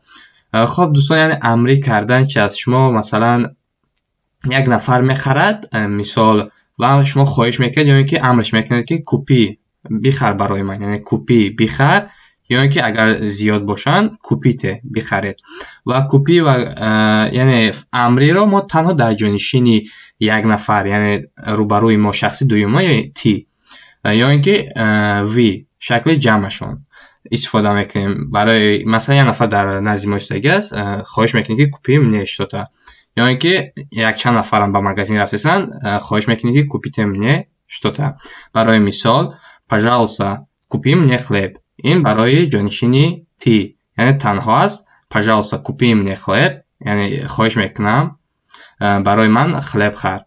Хоб, дӯстон, яъне амрӣ кардан чи аст? Шумо масалан Як нафар мехарад, мисол, ва шумо хоҳиш мекунед ё ин ки амрш мекунед, ки купи, бихар барои ман, яъне купи, бихар, ё ин ки агар зиёд бошанд, купите, бихаред. Ва купи ва яъне амриро мо танҳо дар ҷонишини як нафар, яъне рӯбарӯи мо шахси дуюма ё ты, ё ин ки вы, шакли ҷамъашон истифода мекунем. Барои масалан, як нафар дар назди мо истодагӣ аст, хоҳиш мекунем, ки купи мне что-то, ё ин ки якчанд нафарам ба магазин рафтесанд, хоҳиш мекунем, ки купите мне что-то. Барои мисол, пожалуйста, купи мне хлеб. Ин барои ҷонишини ты, яъне танҳо аст. Пожалуйста, купи мне хлеб, яъне хоҳиш мекунам, барои ман хлеб хар.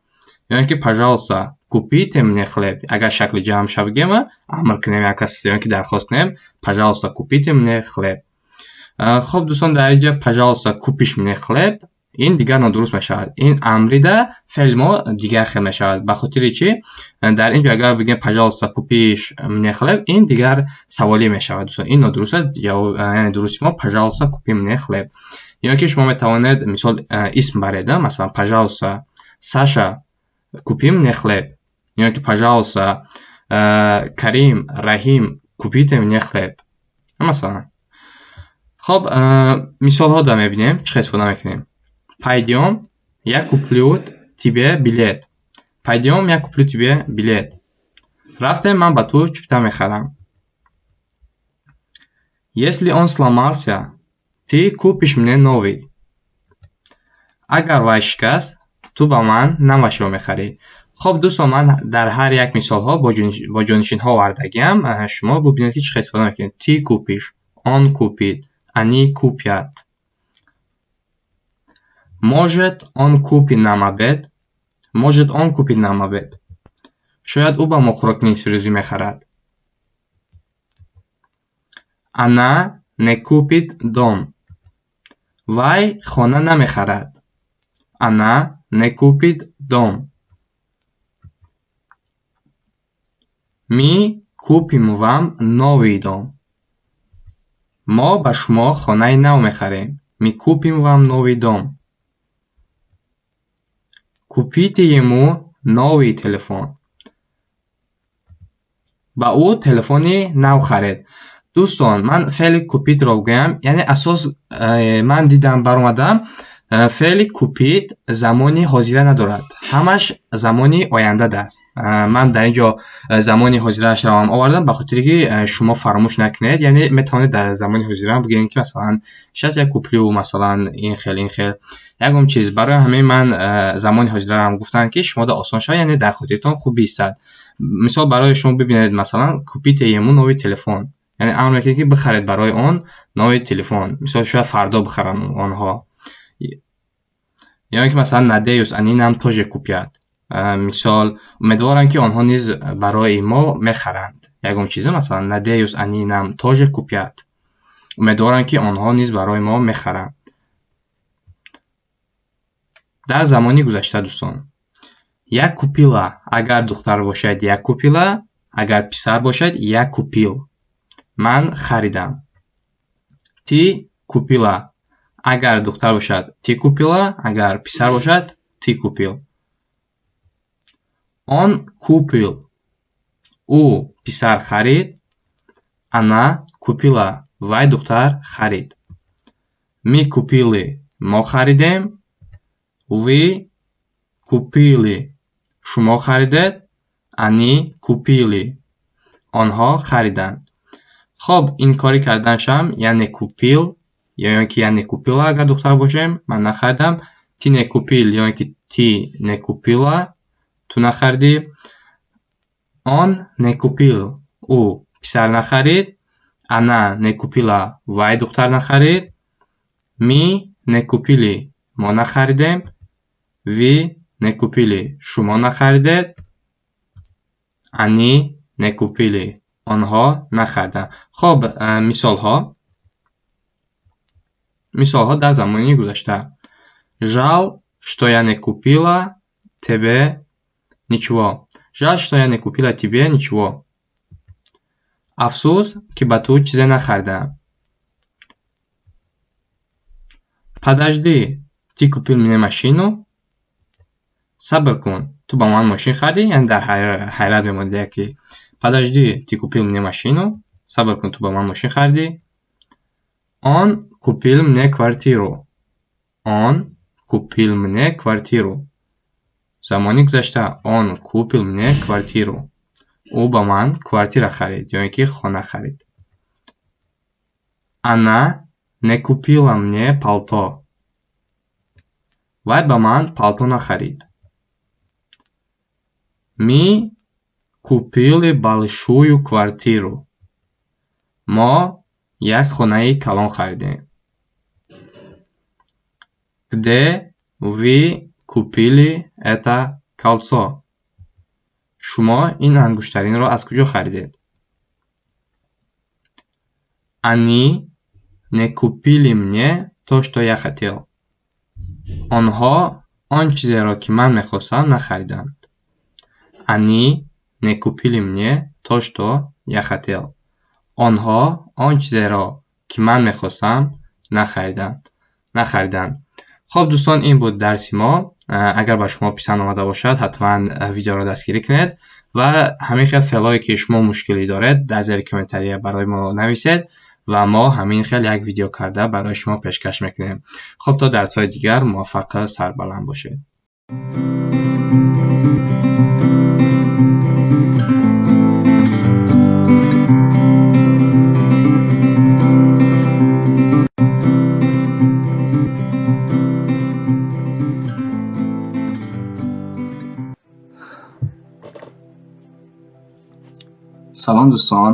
Ё ин ки пожалуйста, купите мне хлеб. Агар шакли ҷамъ ша бигем, амр кунем як кас ё ин ки дархост кунем, пожалуйста, купите мне хлеб. Хуб, дӯстон, дар инҷа пожалуйста, купишь мне хлеб, ин дигар нодуруст мешавад. Ин амрида феъли мо дигар хел мешавад. Ба хотири чӣ? Дар ин ҷо агар бигем пожалуйста, купишь мне хлеб, ин дигар саволӣ мешавад, дӯстон. Ин нодуруст аст. Яъне дурусти мо пожалуйста, купи мне хлеб. Ё ин ки шумо метавонед, мисол, исм баред, масалан, пожалуйста, Саша, купи мне хлеб, ё ин ки пожалуйста, Карим, Раҳим, купите мне хлеб, масалан. Хоб, мисолҳо да мебинем, чӣ хел истифода мекунем. Пойдём, я куплю тебе билет. Пойдём, я куплю тебе билет. Рафтем, ман ба ту чипта мехарам. Если он сломался, ты купишь мне новый. Агар вай шикаст, ту ба ман навашро мехарӣ. Хоб, дӯстон, ман дар ҳар як мисолҳо бо ҷонишинҳо овардагиам. Шумо бубинед, ки чӣ хел истифода мекунед. Ты купишь, он купит, они купят. Может, он купит нам обед. Может, он купит нам обед. Шояд ӯ ба мо хӯроки нисфирӯзӣ мехарад. Она не купит дом. Вай хона намехарад. Она не купит дом. Мы купим вам новый дом. Мо ба шумо хонаи нав мехарем. Мы купим вам новый дом. Купите ему новый телефон. Ба ӯ телефони нав харед. Дӯстон, ман феъли купитро гӯям, яъне асос ман дидам, баромадам, феъли купить замони ҳозира надорад, ҳамаш замони оянда аст. Ман дар ин ҷо замони ҳозираашро ҳам овардам, ба хотире ки шумо фаромӯш накунед. Яъне метавонед дар замони ҳозира бигӯем, ки масалан, сейчас я куплю, масалан, ин хел, ин хел, ягон чиз. Барои ҳамин ман замони ҳозираам гуфтам, ки шумода осон шавад, яъне дар хотиртон хуб биистад. Мисол, барои шумо бибинед, масалан, купите ему новый телефон, яъне амр мекунед, ки бихаред барои он новый телефон. Мисол, шояд фардо бихаранд онҳо. Ё ин ки масалан, надеюсь, они нам тоже купят. Мисол, умедворам, ки онҳо низ барои мо мехаранд ягон чизо. Масалан, надеюсь, они нам тоже купят. Умедворам, ки онҳо низ барои мо мехаранд. Дар замони гузашта, дӯстон, я купила. Агар духтар бошад, я купила, агар писар бошад, я купил. Ман харидам. Ты купила. Агар духтар бошад, ты купила, агар писар бошад, ты купил. Он купил. Ӯ писар харид. Она купила. Вай духтар харид. Мы купили. Мо харидем. Вы купили. Шумо харидед. Они купили. Онҳо хариданд. Хоб, инкорӣ карданашам я не купил ё ин ки я не купила, агар духтар бошем, ман нахаридам. Ты не купил ё ин ки ты не купила, ту нахаридӣ. Он не купил. Ӯ писар нахарид. Она не купила. Вай духтар нахарид. Мы не купили. Мо нахаридем. Вы не купили. Шумо нахаридед. Они не купили. Онҳо нахариданд. Хоб, мисолҳо. Мисолҳо дар замони гузашта. Жаль, что я не купила тебе ничего. Жаль, что я не купила тебе ничего. Афсӯс, ки ба ту чизе нахаридам. Подожди, ты купил мне машину? Сабр кун, ту ба ман мошин харидӣ? Яъне дар ҳайрат мемонед, ки подожди, ты купил мне машину? Сабр кун, ту ба ман мошин харидӣ? Он купил мне квартиру. Он купил мне квартиру. Замони гузашта: он купил мне квартиру. Ӯ ба ман квартира харид ё ин ки хона харид. Она не купила мне палто. Вай ба ман палто нахарид. Мы купили большую квартиру. Мо як хонаи калон харидем. Где вы купили это кольцо? Шумо ин ангуштаринро аз куҷо харидед? Они не купили мне то, что я хотел. Онҳо он чизеро, ки ман мехостам, нахариданд. Они не купили мне то, что я хотел. Онҳо он чизеро, ки ман мехостам, нахариданд. Хуб, дӯстон, ин буд дарси мо. Агар ба шумо писанд омада бошад, ҳатман видеоро дастгирӣ кунед ва ҳамин хел феълҳое, ки шумо мушкилӣ доред, дар зери комментария барои мо нависед ва мо ҳамин хел як видео карда барои шумо пешкаш мекунем. Хуб, то дарсҳои дигар муваффақу сарбаланд бошед. Салом, дӯстон.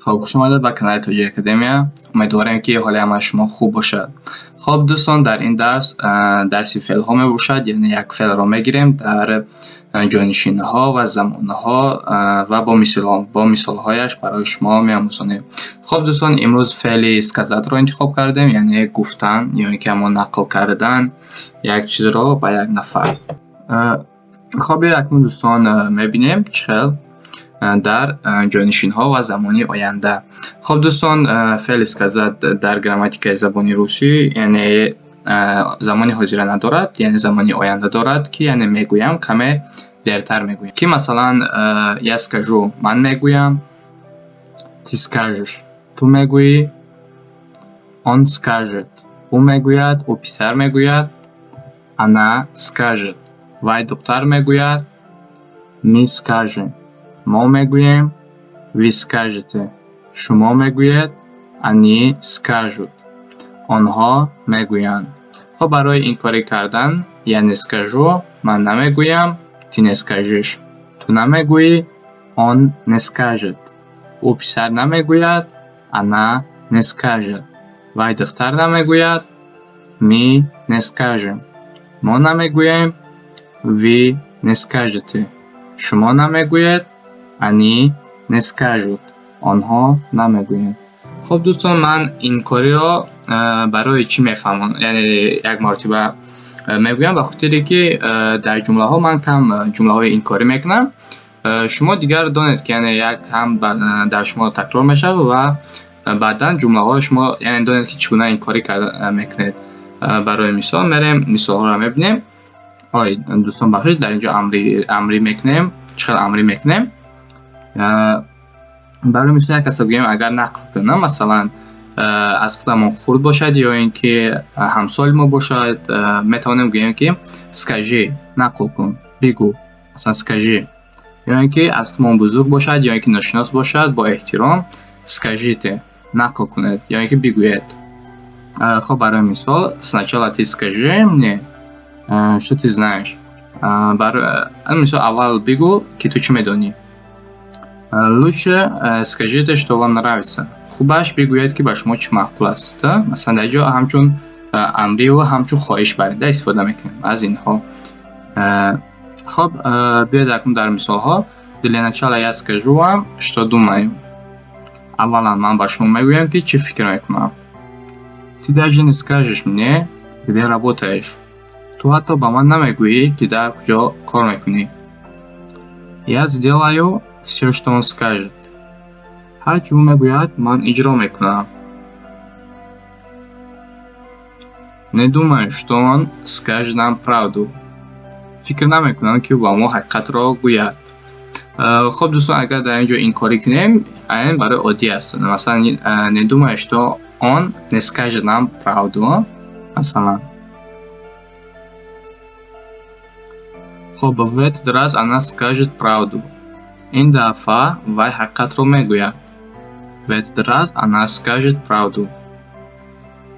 Хуб, хуш омадед ба канали Тоҷик Академия. Умедворем, ки ҳоли ҳамаи шумо хуб бошад. Хуб, дӯстон, дар ин дарс дарси феълҳо мебошад, яъне як феълро мегирем, дар ҷонишинҳо ва замонҳо ва бо мисолҳояш барои шумо меомӯзонем. Хуб, дӯстон, имрӯз феъли сказать-ро интихоб кардем, яъне гуфтан ё ин ки ҳамон нақл кардан як чизро ба як нафар. Хуб, биёед акнун, дӯстон, мебинем, чӣ хел дар ҷонишинҳо ва замони оянда. Хуб, дӯстон, феъли сказать дар грамматикаи забони русӣ, яъне замони ҳозира надорад, яъне замони оянда дорад, ки яъне мегӯям, каме дертар мегӯям, ки масалан, я скажу — ман мегӯям, ты скажешь — ту мегӯӣ, он скажет — ӯ мегӯяд, ӯ писар мегӯяд, она скажет — вай духтар мегӯяд, мы скажем — мо мегӯем, вы скажете — шумо мегӯед, они скажут — онҳо мегӯянд. Хуб, барои ин корӣ кардан я не скажу — ман намегӯям, ты не скажешь — ту намегӯӣ, он не скажет — ӯ писар намегӯяд, она не скажет — вай духтар намегӯяд, мы не скажем — мо намегӯем, вы не скажете — шумо намегӯед, они не скажут — онҳо намегӯянд. Хуб, дӯстон, ман инкориро барои чӣ мефаҳмам, яъне як маротиба мегӯям, ба хотире ки дар ҷумлаҳо ман кам ҷумлаҳои инкорӣ мекунам. Шумо дигар донед, ки яъне як ҳам дар шумо такрор мешавад ва баъдан ҷумлаҳоро шумо яъне донед, ки чӣ гуна инкорӣ мекунед. Барои мисол, мерем, мисолҳоро мебинем. Ой, дӯстон, бахшиш, дар ин ҷо амрӣ мекунем. Чӣ хел амрӣ мекунем? Барои мисол, як касро гӯем, агар нақл кунам, масалан, аз худамон хурд бошад ё ин ки ҳамсоли мо бошад, метавонем гӯем, ки скажи, нақл кун, бигӯ, масалан, скажи. Ё ин ки аз худамон бузург бошад ё ин ки ношинос бошад, бо эҳтиром скажите, нақл кунед ё ин ки бигӯед. Хуб, барои мисол, сначала ты скажи мне, что ты знаешь. Мисол, аввал бигӯ, ки ту чӣ медонӣ. Лучше скажите, что вам нравится. Хубаш бигӯед, ки ба шумо чӣ маъқул аст. Масалан, дар ҷо ҳамчун амриву ҳамчун хоҳиш барида истифода мекунем аз инҳо. Хуб, биёед акнун дар мисолҳо. Для начала я скажу вам, что думаю. Аввалан ман ба шумо мегӯям, ки чӣ фикр мекунам. Ты даже не скажешь мне, где работаешь. Ту ҳатто ба ман намегӯӣ, ки дар куҷо кор мекунӣ. Я сделаю всё, что он скажет. Ҳар чӣ ӯ мегӯяд, ман иҷро мекунам. Не думаю, что он скажет нам правду. Фикр намекунам, ки ӯ ба мо ҳақиқатро гӯяд. Хуб, дӯстон, агар дар ин ҷо инкорӣ кунем, айн барои оддӣ аст. Масалан, не думаю, что он не скажет нам правду. Масалан. Хуб, в этот раз она скажет правду. Ин дафъа вай ҳақиқатро мегӯяд. В этот раз она скажет правду.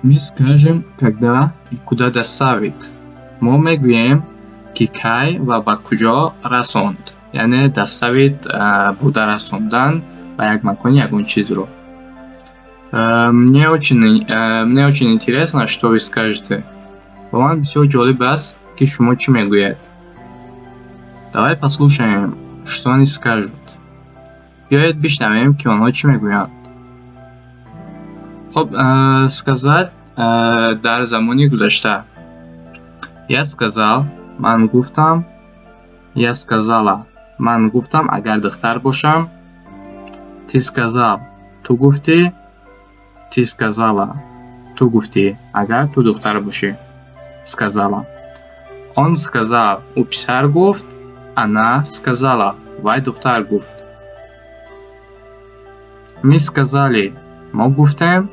Мы скажем, когда и куда доставить. Мо мегӯем, ки кай ва ба куҷо расонд. Яъне доставить, бурда расондан ба як макони ягон чизро. Мне очень интересно, что вы скажете. Ба ман бисёр ҷолиб аст, ки шумо чӣ мегӯед. Давай послушаем, что они скажут. Биёед бишнавем, ки онҳо чӣ мегӯянд. Хуб, сказать дар замони гузашта. Я сказал, ман гуфтам, я сказала, ман гуфтам, агар духтар бошам. Ты сказал, ту гуфтӣ, ты сказала, ту гуфтӣ, агар ту духтар бошӣ. Сказала. Он сказал, ӯ писар гуфт, она сказала, вай духтар гуфт. Мы сказали, мо гуфтем,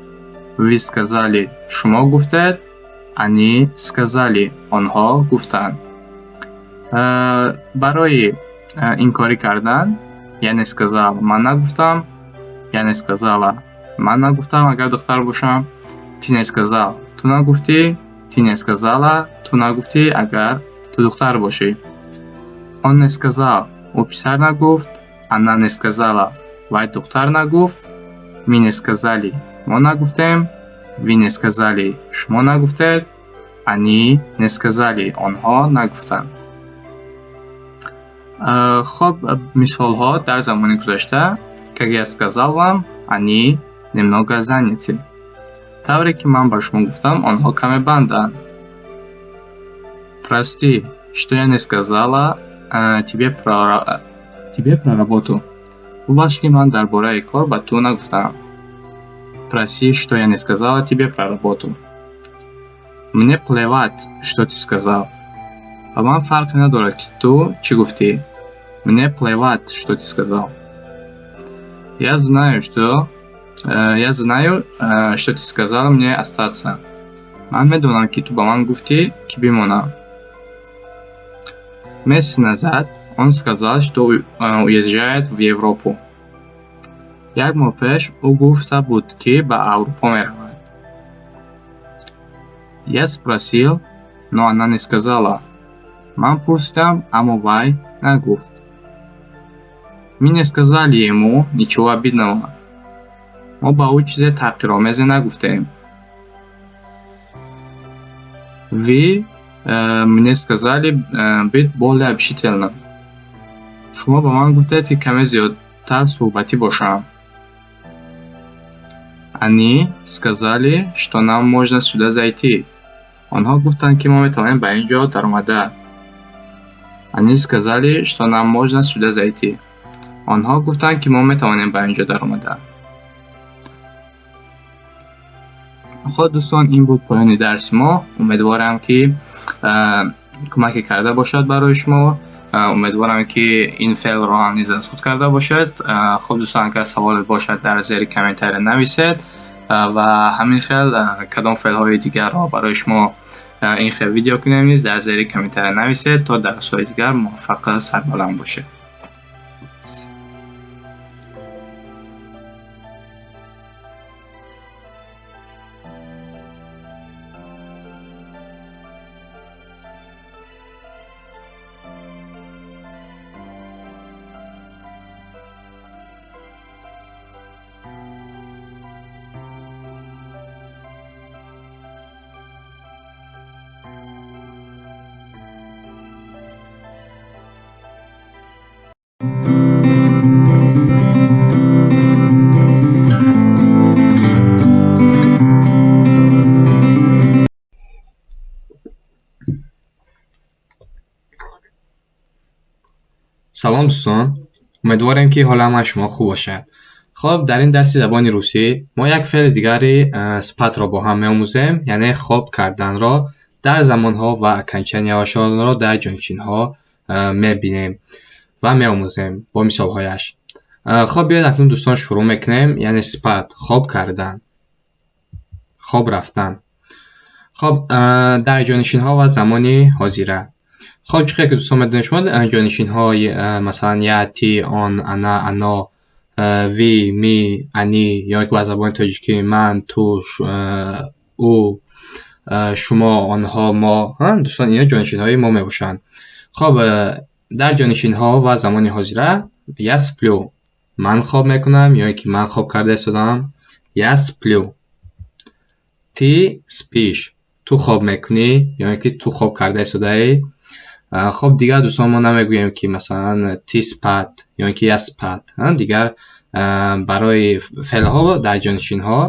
вы сказали, шумо гуфтед, они сказали, онҳо гуфтанд. Барои инкорӣ кардан, я не сказал, ман нагуфтам, я не сказала, ман нагуфтам, агар духтар бошам, ты не сказал, ту нагуфтӣ, ты не сказала, ту нагуфтӣ, агар ту духтар бошӣ. Он не сказал, ӯ писар нагуфт, она не сказала, вай духтар нагуфт, мы не сказали, мо нагуфтем, вы не сказали, шумо нагуфтед, они не сказали, онҳо нагуфтанд. Хуб, мисолҳо дар замони гузашта. Как я сказал вам, они немного заняты. Тавре ки ман ба шумо гуфтам, онҳо каме банданд. Прости, что я не сказала тебе про работу. Бубахш, ки ман дар бораи кор ба ту нагуфтам. Прости, что я не сказала тебе про работу. Мне плевать, что ты сказал. Ба ман фарқе надорад, ки ту чӣ гуфтӣ. Мне плевать, что ты сказал. Я знаю, что ты сказал мне остаться. Ман медонам, ки ту ба ман гуфтӣ, ки бимонам. Месяц назад он сказал, что уезжает в Европу. Як моҳ пеш ӯ гуфта буд, ки ба Аврупо меравад. Я спросил, но она не сказала. Ман пурсидам, аммо вай нагуфт. Мы не сказали ему ничего обидного. Мо ба ӯ чизе таҳқиромезе нагуфтем. Вы мне сказали быть более общительным. Шумо ба ман гуфтед, ки каме зиёдтар суҳбатӣ бошам. Они сказали, что нам можно сюда зайти. Онҳо гуфтанд, ки мо метавонем ба ин ҷо даромада. Они сказали, что нам можно сюда зайти. Онҳо гуфтанд, ки мо метавонем ба ин ҷо даромада. Хуб, дӯстон, ин буд поёни дарси мо. Умедворам, ки кӯмаке карда бошад барои шумо. Умедворам, ки ин феълро ҳам низ аз худ карда бошед. Хуб, дӯстон, агар саволе бошад, дар зери комментария нависед ва ҳамин хел кадом феълҳои дигарро барои шумо ин хел видео кунем, низ дар зери комментария нависед. То дарсҳои дигар муваффақу сарбаланд бошед. Салом, дӯстон, умедворем, ки ҳоли ҳамаи шумо хуб бошад. Хуб, дар ин дарси забони русӣ мо як феъли дигари спать ро бо ҳам меомӯзем, яъне хоб карданро Дар замонҳо ва окончанияҳошонро дар ҷонишинҳо мебинем ва меомӯзем бо мисолҳояш. Хоб, биёед акнун, дӯстон, шурӯъ мекунем, яъне спать, хоб кардан, хоб рафтан. Хоб, дар ҷонишинҳо ва замони ҳозира. Хоб, чӣ хел ки, дӯстон, медонед шумо, ҷонишинҳо, масалан, я, ты, он, она, оно, вы, мы, они, ё ки ба забони тоҷикӣ ман, ту, ӯ, шумо, онҳо, мо, дӯстон, ино ҷонишинҳои мо мебошанд. Хоб, дар ҷонишинҳо ва замони ҳозира: я сплю, ман хоб мекунам ё ки ман хоб карда истодаам. Я сплю. Ты спишь, ту хоб мекунӣ ё ки ту хоб карда истодаӣ. Хоб, дигар, дӯстон, мо намегӯем, ки масалан ты спать ё ки я спать. Дигар барои феълҳо дар ҷонишинҳо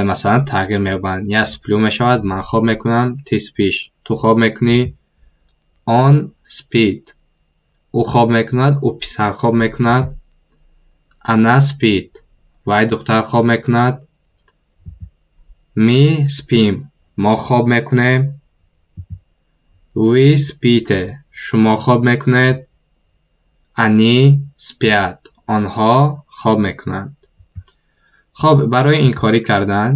масалан тағйир меёбанд. Я сплю мешавад ман хоб мекунам, ты спишь, ту хоб мекунӣ, он спит, ӯ хоб мекунад, ӯ писар хоб мекунад, она спит, вай духтар хоб мекунад, мы спим, мо хоб мекунем, вы спите, шумо хоб мекунед, они спят, онҳо хоб мекунанд. Хоб, барои инкорӣ кардан: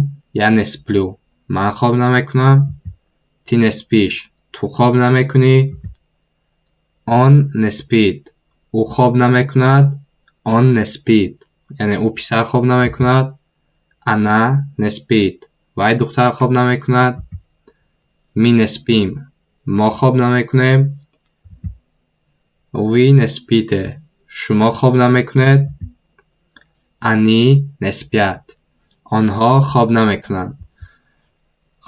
я не сплю, ман хоб намекунам, ты не спишь, ту хоб намекунӣ, он не спит, ӯ хоб намекунад, он не спит, яъне ӯ писар хоб намекунад, она не спит, вай духтар хоб намекунад, мы не спим, мо хоб намекунем, вы не спите, шумо хоб намекунед, они не спят, онҳо хоб намекунанд.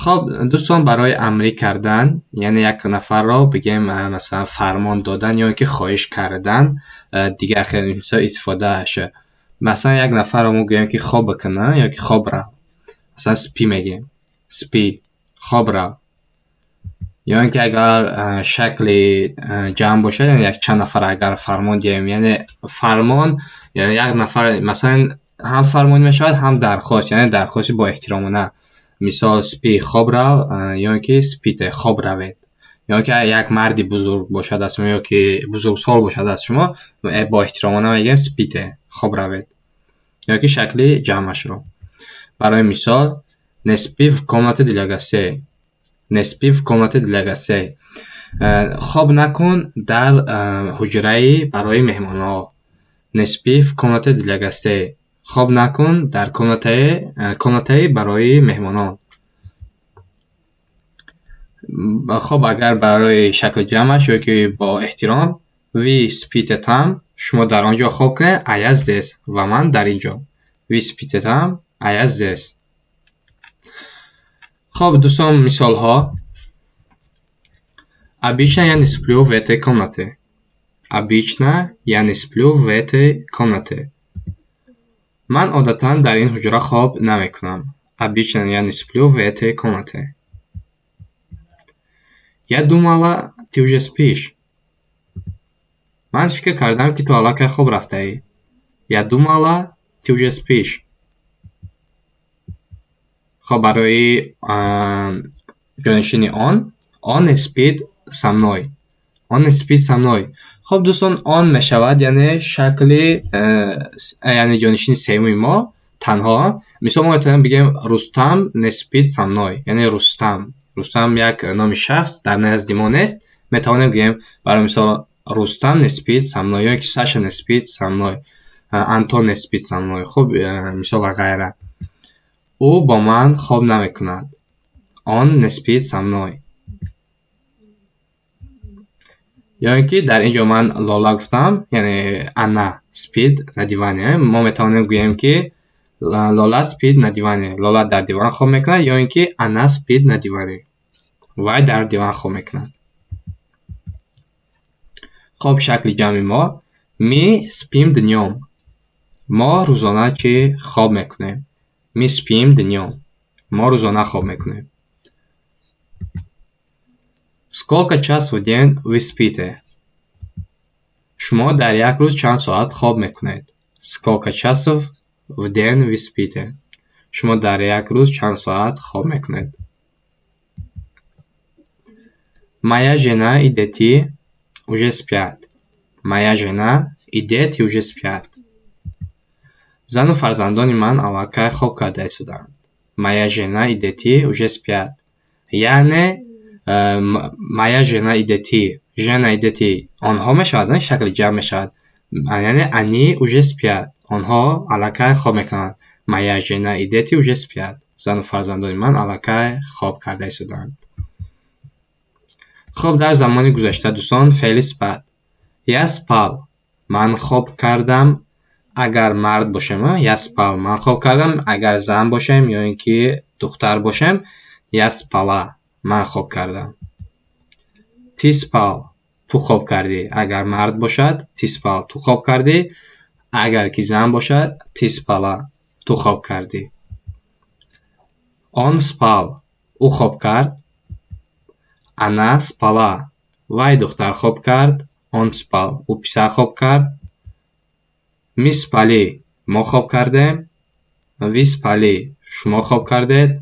Хоб, дӯстон, барои амрӣ кардан, яъне як нафарро бигем, масалан, фармон додан ё ин ки хоҳиш кардан, дигар хеле мисол истифодааш. Масалан, як нафарро мо гӯем, ки хоб бикуна ё ки хоб рав, масалан, спи мегӯем, спи, хоб рав. Ё ин ки агар шакли ҷамъ бошад, яъне якчанд нафар агар фармон диҳем, яъне фармон як нафар, масалан, ҳам фармонӣ мешавад, ҳам дархост, яъне дархости боэҳтиромона. Мисол, спи, хоб рав, ё ин ки спите, хоб равед. Ё ин ки як марди бузург бошад аз шумо ё ки бузургсол бошад аз шумо, боэҳтиромона мегӯем спите, хоб равед. Ё ки шакли ҷамъашро. Барои мисол: не спи в комнате для гостей, не спи в комнате для гостей. Хоб накун дар ҳуҷраи барои меҳмонҳо. Не спи в комнате для гостей. Хоб накун дар комнатаи барои меҳмонон. Хоб, агар барои шакли ҷамъаш ё ки бо эҳтиром: вы спите там, шумо дар он ҷо хоб кунед, а я здесь, ва ман дар ин ҷо. Вы спите там, а я здесь. Хоб, дӯстон, мисолҳо: обычно я не сплю в этой комнате, обычно я не сплю в этой комнате. Ман одатан дар ин ҳуҷра хоб намекунам. Обычно я не сплю в этой комнате. Я думала, ты уже спишь. Ман фикр кардам, ки ту аллакай хоб рафтаӣ. Я думала, ты уже спишь. Хоб, барои ҷонишини он: он не спит со мной, он не спит со мной. Хоб, дӯстон, он мешавад, яъне шакли, яъне ҷонишини сеюми мо танҳо. Мисол, мо метавонем бигӯем: Рустам не спит со мной, яъне Рустам. Рустам як номи шахс дар назди мо нест. Метавонем гӯем, барои мисол, Рустам не спит со мной, ё ки Саша не спит со мной, Антон не спит со мной, хуб, мисол ва ғайра. Ӯ бо ман хоб намекунад. Он не спит со мной. Ё ин ки дар ин ҷо ман Лола гуфтам, яъне она спит на диване. Мо метавонем гӯем, ки Лола спит на диване, Лола дар диван хоб мекунад, ё ин ки она спит на диване, вай дар диван хоб мекунад. Хоб, шакли ҷамъи мо: мы спим днём. Мо рӯзона чӣ хоб мекунем? Мы спим днём. Мо рӯзона хоб мекунем. Сколько часов в день вы спите? Шумо дар як рӯз чанд соат хоб мекунед? Сколько часов в день вы спите? Шумо дар як рӯз чанд соат хоб мекунед? Моя жена и дети уже спят. Моя жена и дети уже спят. Зану фарзандони ман аллакай хоб карда истодаанд. Моя жена и дети уже спят. Яъне моя жена и дети, жена и дети онҳо мешавад, шакли ҷамъ мешавад. Яъне они уже спят. Онҳо аллакай хоб мекунанд. Моя жена и дети уже спят. Зану фарзандони ман аллакай хоб карда истодаанд. Хоб, дар замони гузашта, дӯстон, феъли спать. Я спал. Ман хоб кардам. Агар мард бошем, я спал. Ман хоб кардам. Агар зан бошем ё ин ки духтар бошем, я спала. Ман хоб кардам. Ты спал. Ту хоб кардӣ. Агар мард бошад, ты спал. Ту хоб кардӣ. Агар ки зан бошад, ты спала. Ту хоб кардӣ. Он спал. Ӯ хоб кард. Она спала. Вай духтар хоб кард. Он спал. Ӯ писар хоб кард. Мы спали. Мо хоб кардем. Вы спали. Шумо хоб кардед.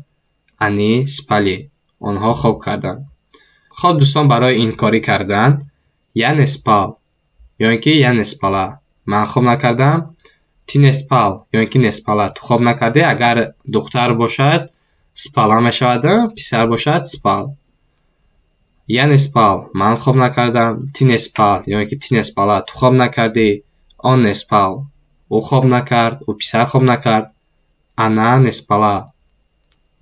Они спали. Онҳо хоб карданд. Хоб, дӯстон, барои инкорӣ кардан я не спал ё ин ки я не спала. Ман хоб накардам. Ты не спал ё ин ки не спала. Ту хоб накардӣ. Агар духтар бошад, спала мешавад, писар бошад, спал. Я не спал. Ман хоб накардам. Ты не спал ё ин ки ты не спала. Ту хоб накардӣ. Он не спал. Ӯ хоб накард, ӯ писар хоб накард. Она не спала.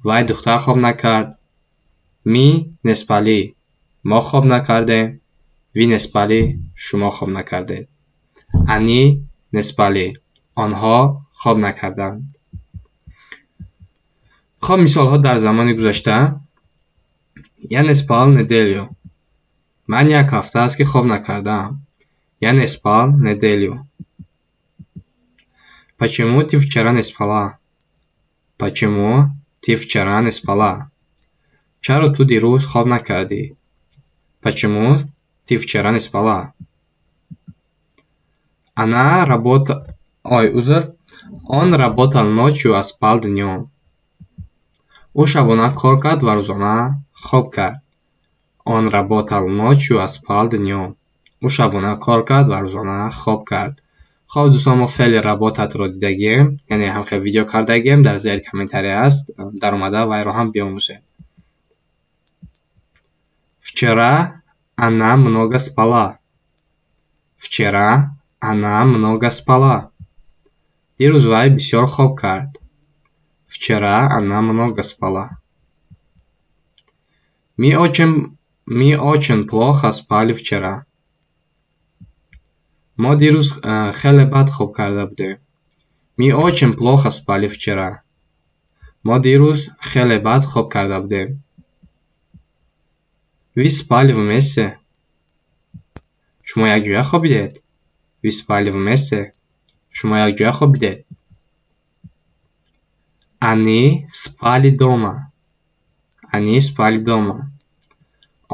Вай духтар хоб накард. Мы не спали. Мо хоб накардем. Вы не спали. Шумо хоб накардед. Они не спали. Онҳо хоб накарданд. Хоб, мисолҳо дар замони гузашта. Я не спал неделю. Ман як ҳафта аст, ки хоб накардаам. Я не спал неделю. Почему ты вчера не спала? Почему ты вчера не спала? Чаро ту дирӯз хоб накардӣ? Почему ты вчера не спала? Она работа, ой, узр. Он работал ночью, а спал днём. Ӯ шабона кор кард ва рӯзона хоб кард. Он работал ночью, а спал днём. Ӯ шабона кор кард ва рӯзона хоб кард. Хоб, дӯстон, мо феъли работать-ро дидагием, яъне ҳамхел видео кардагием, дар зери комментария аст, даромада вайро ҳам биомӯзед. Вчера она много спала. Вчера она много спала. Дирӯз вай бисёр хоб кард. Вчера она много спала. Мы очень плохо спали вчера. Мо дирӯз хеле бад хоб карда будем. Мы очень плохо спали вчера. Мо дирӯз хеле бад хоб карда будем. Вы спали вместе? Шумо якҷоя хобидед? Вы спали вместе? Шумо якҷоя хобидед? Они спали дома. Они спали дома.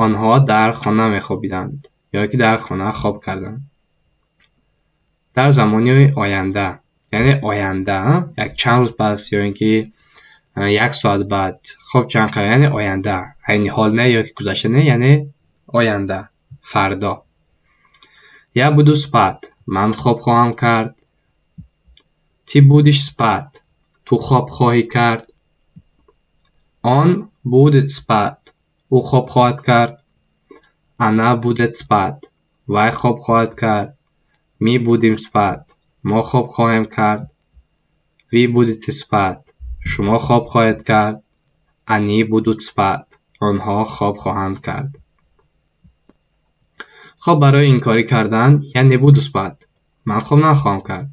Онҳо дар хона мехобиданд ё ки дар хона хоб карданд. Дар замони оянда, яъне оянда, як чанд рӯз пас ё ин ки як соат баъд, хоб, чанд, яъне оянда, айни ҳол не ё ки гузашта не, яъне оянда, фардо. Я буду спать. Ман хоб хоҳам кард. Ты будешь спать. Ту хоб хоҳӣ кард. Он будет спать. Ӯ хоб хоҳад кард. Она будет спать. Вай хоб хоҳад кард. Мы будем спать. Мо хоб хоҳем кард. Вы будете спать. Шумо хоб хоҳед кард. Они будут спать. Онҳо хоб хоҳанд кард. Хоб, барои инкорӣ кардан: я не буду спать. Ман хоб нахоҳам кард.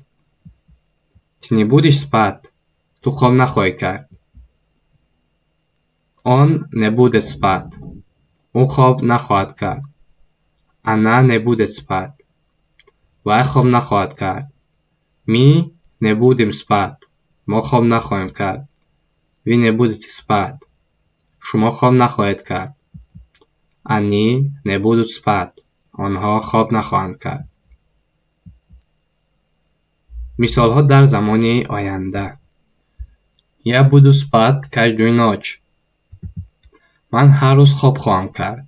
Ты не будешь спать. Ту хоб нахоҳӣ кард. Он не будет спать. Ӯ хоб нахоҳад кард. Она не будет спать. Вай хоб нахоҳад кард. Мы не будем спать. Мо хоб нахоҳем кард. Вы не будете спать. Шумо хоб нахоҳед кард. Они не будут спать. Онҳо хоб нахоҳанд кард. Мисолҳо дар замони оянда. Я буду спать каждую ночь. Ман ҳар рӯз хоб хоҳам кард.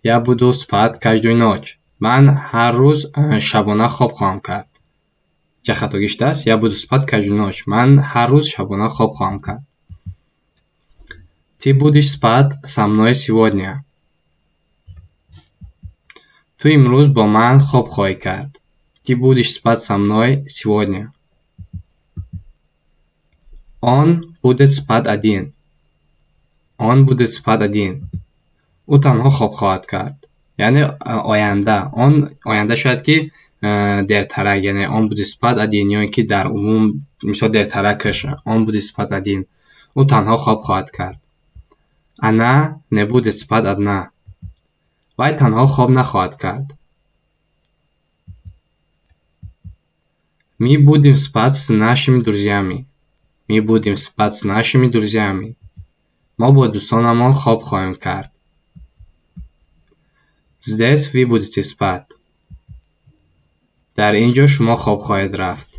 Я буду спать каждую ночь. Ман ҳар рӯз шабона хоб хоҳам кард. Ча хатогӣ шудааст? Я буду спать каждую ночь. Ман ҳар рӯз шабона хоб хоҳам кард. Ты будешь спать со мной сегодня. Ту имрӯз бо ман хоб хоҳӣ кард. Ты будешь спать со мной сегодня. Он будет спать один. Он будет спать один. Ӯ танҳо хоб хоҳад кард. Яъне оянда. Он оянда шояд ки дертарак, яъне он будет спать один ё ин ки дар умум, мисол, дертаракаш он будет спать один. Ӯ танҳо хоб хоҳад кард. Она не будет спать одна. Вай танҳо хоб нахоҳад кард. Мы будем спать с нашими друзьями. Мы будем спать с нашими друзьями. Мо бо дӯстонамон хоб хоҳем кард. Здесь вы будете спать. Дар ин ҷо шумо хоб хоҳед рафт.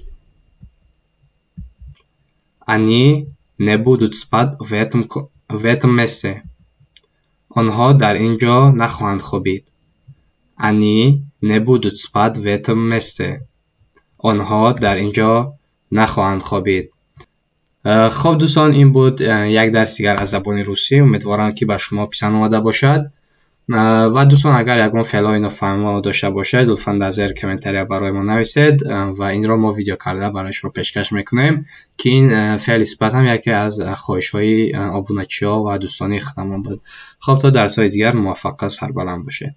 Они не будут спать в этом месте. Онҳо дар ин ҷо нахоҳанд хобид. Они не будут спать в этом месте. Онҳо дар ин ҷо нахоҳанд хобид. Хоб, дӯстон, ин буд як дарси дигар аз забони русӣ. Умедворам, ки ба шумо писанд омада бошад. Ва дӯстон, агар ягон феълҳои нофаҳмо дошта бошед, лутфан дар зери комментария барои мо нависед ва инро мо видео карда барои шумо пешкаш мекунем, ки ин феъли спать ҳам яке аз хоҳишҳои обуначиҳо ва дӯстони худамон буд. Хоб, то дарсҳои дигар муваффақат, сарбаланд бошед.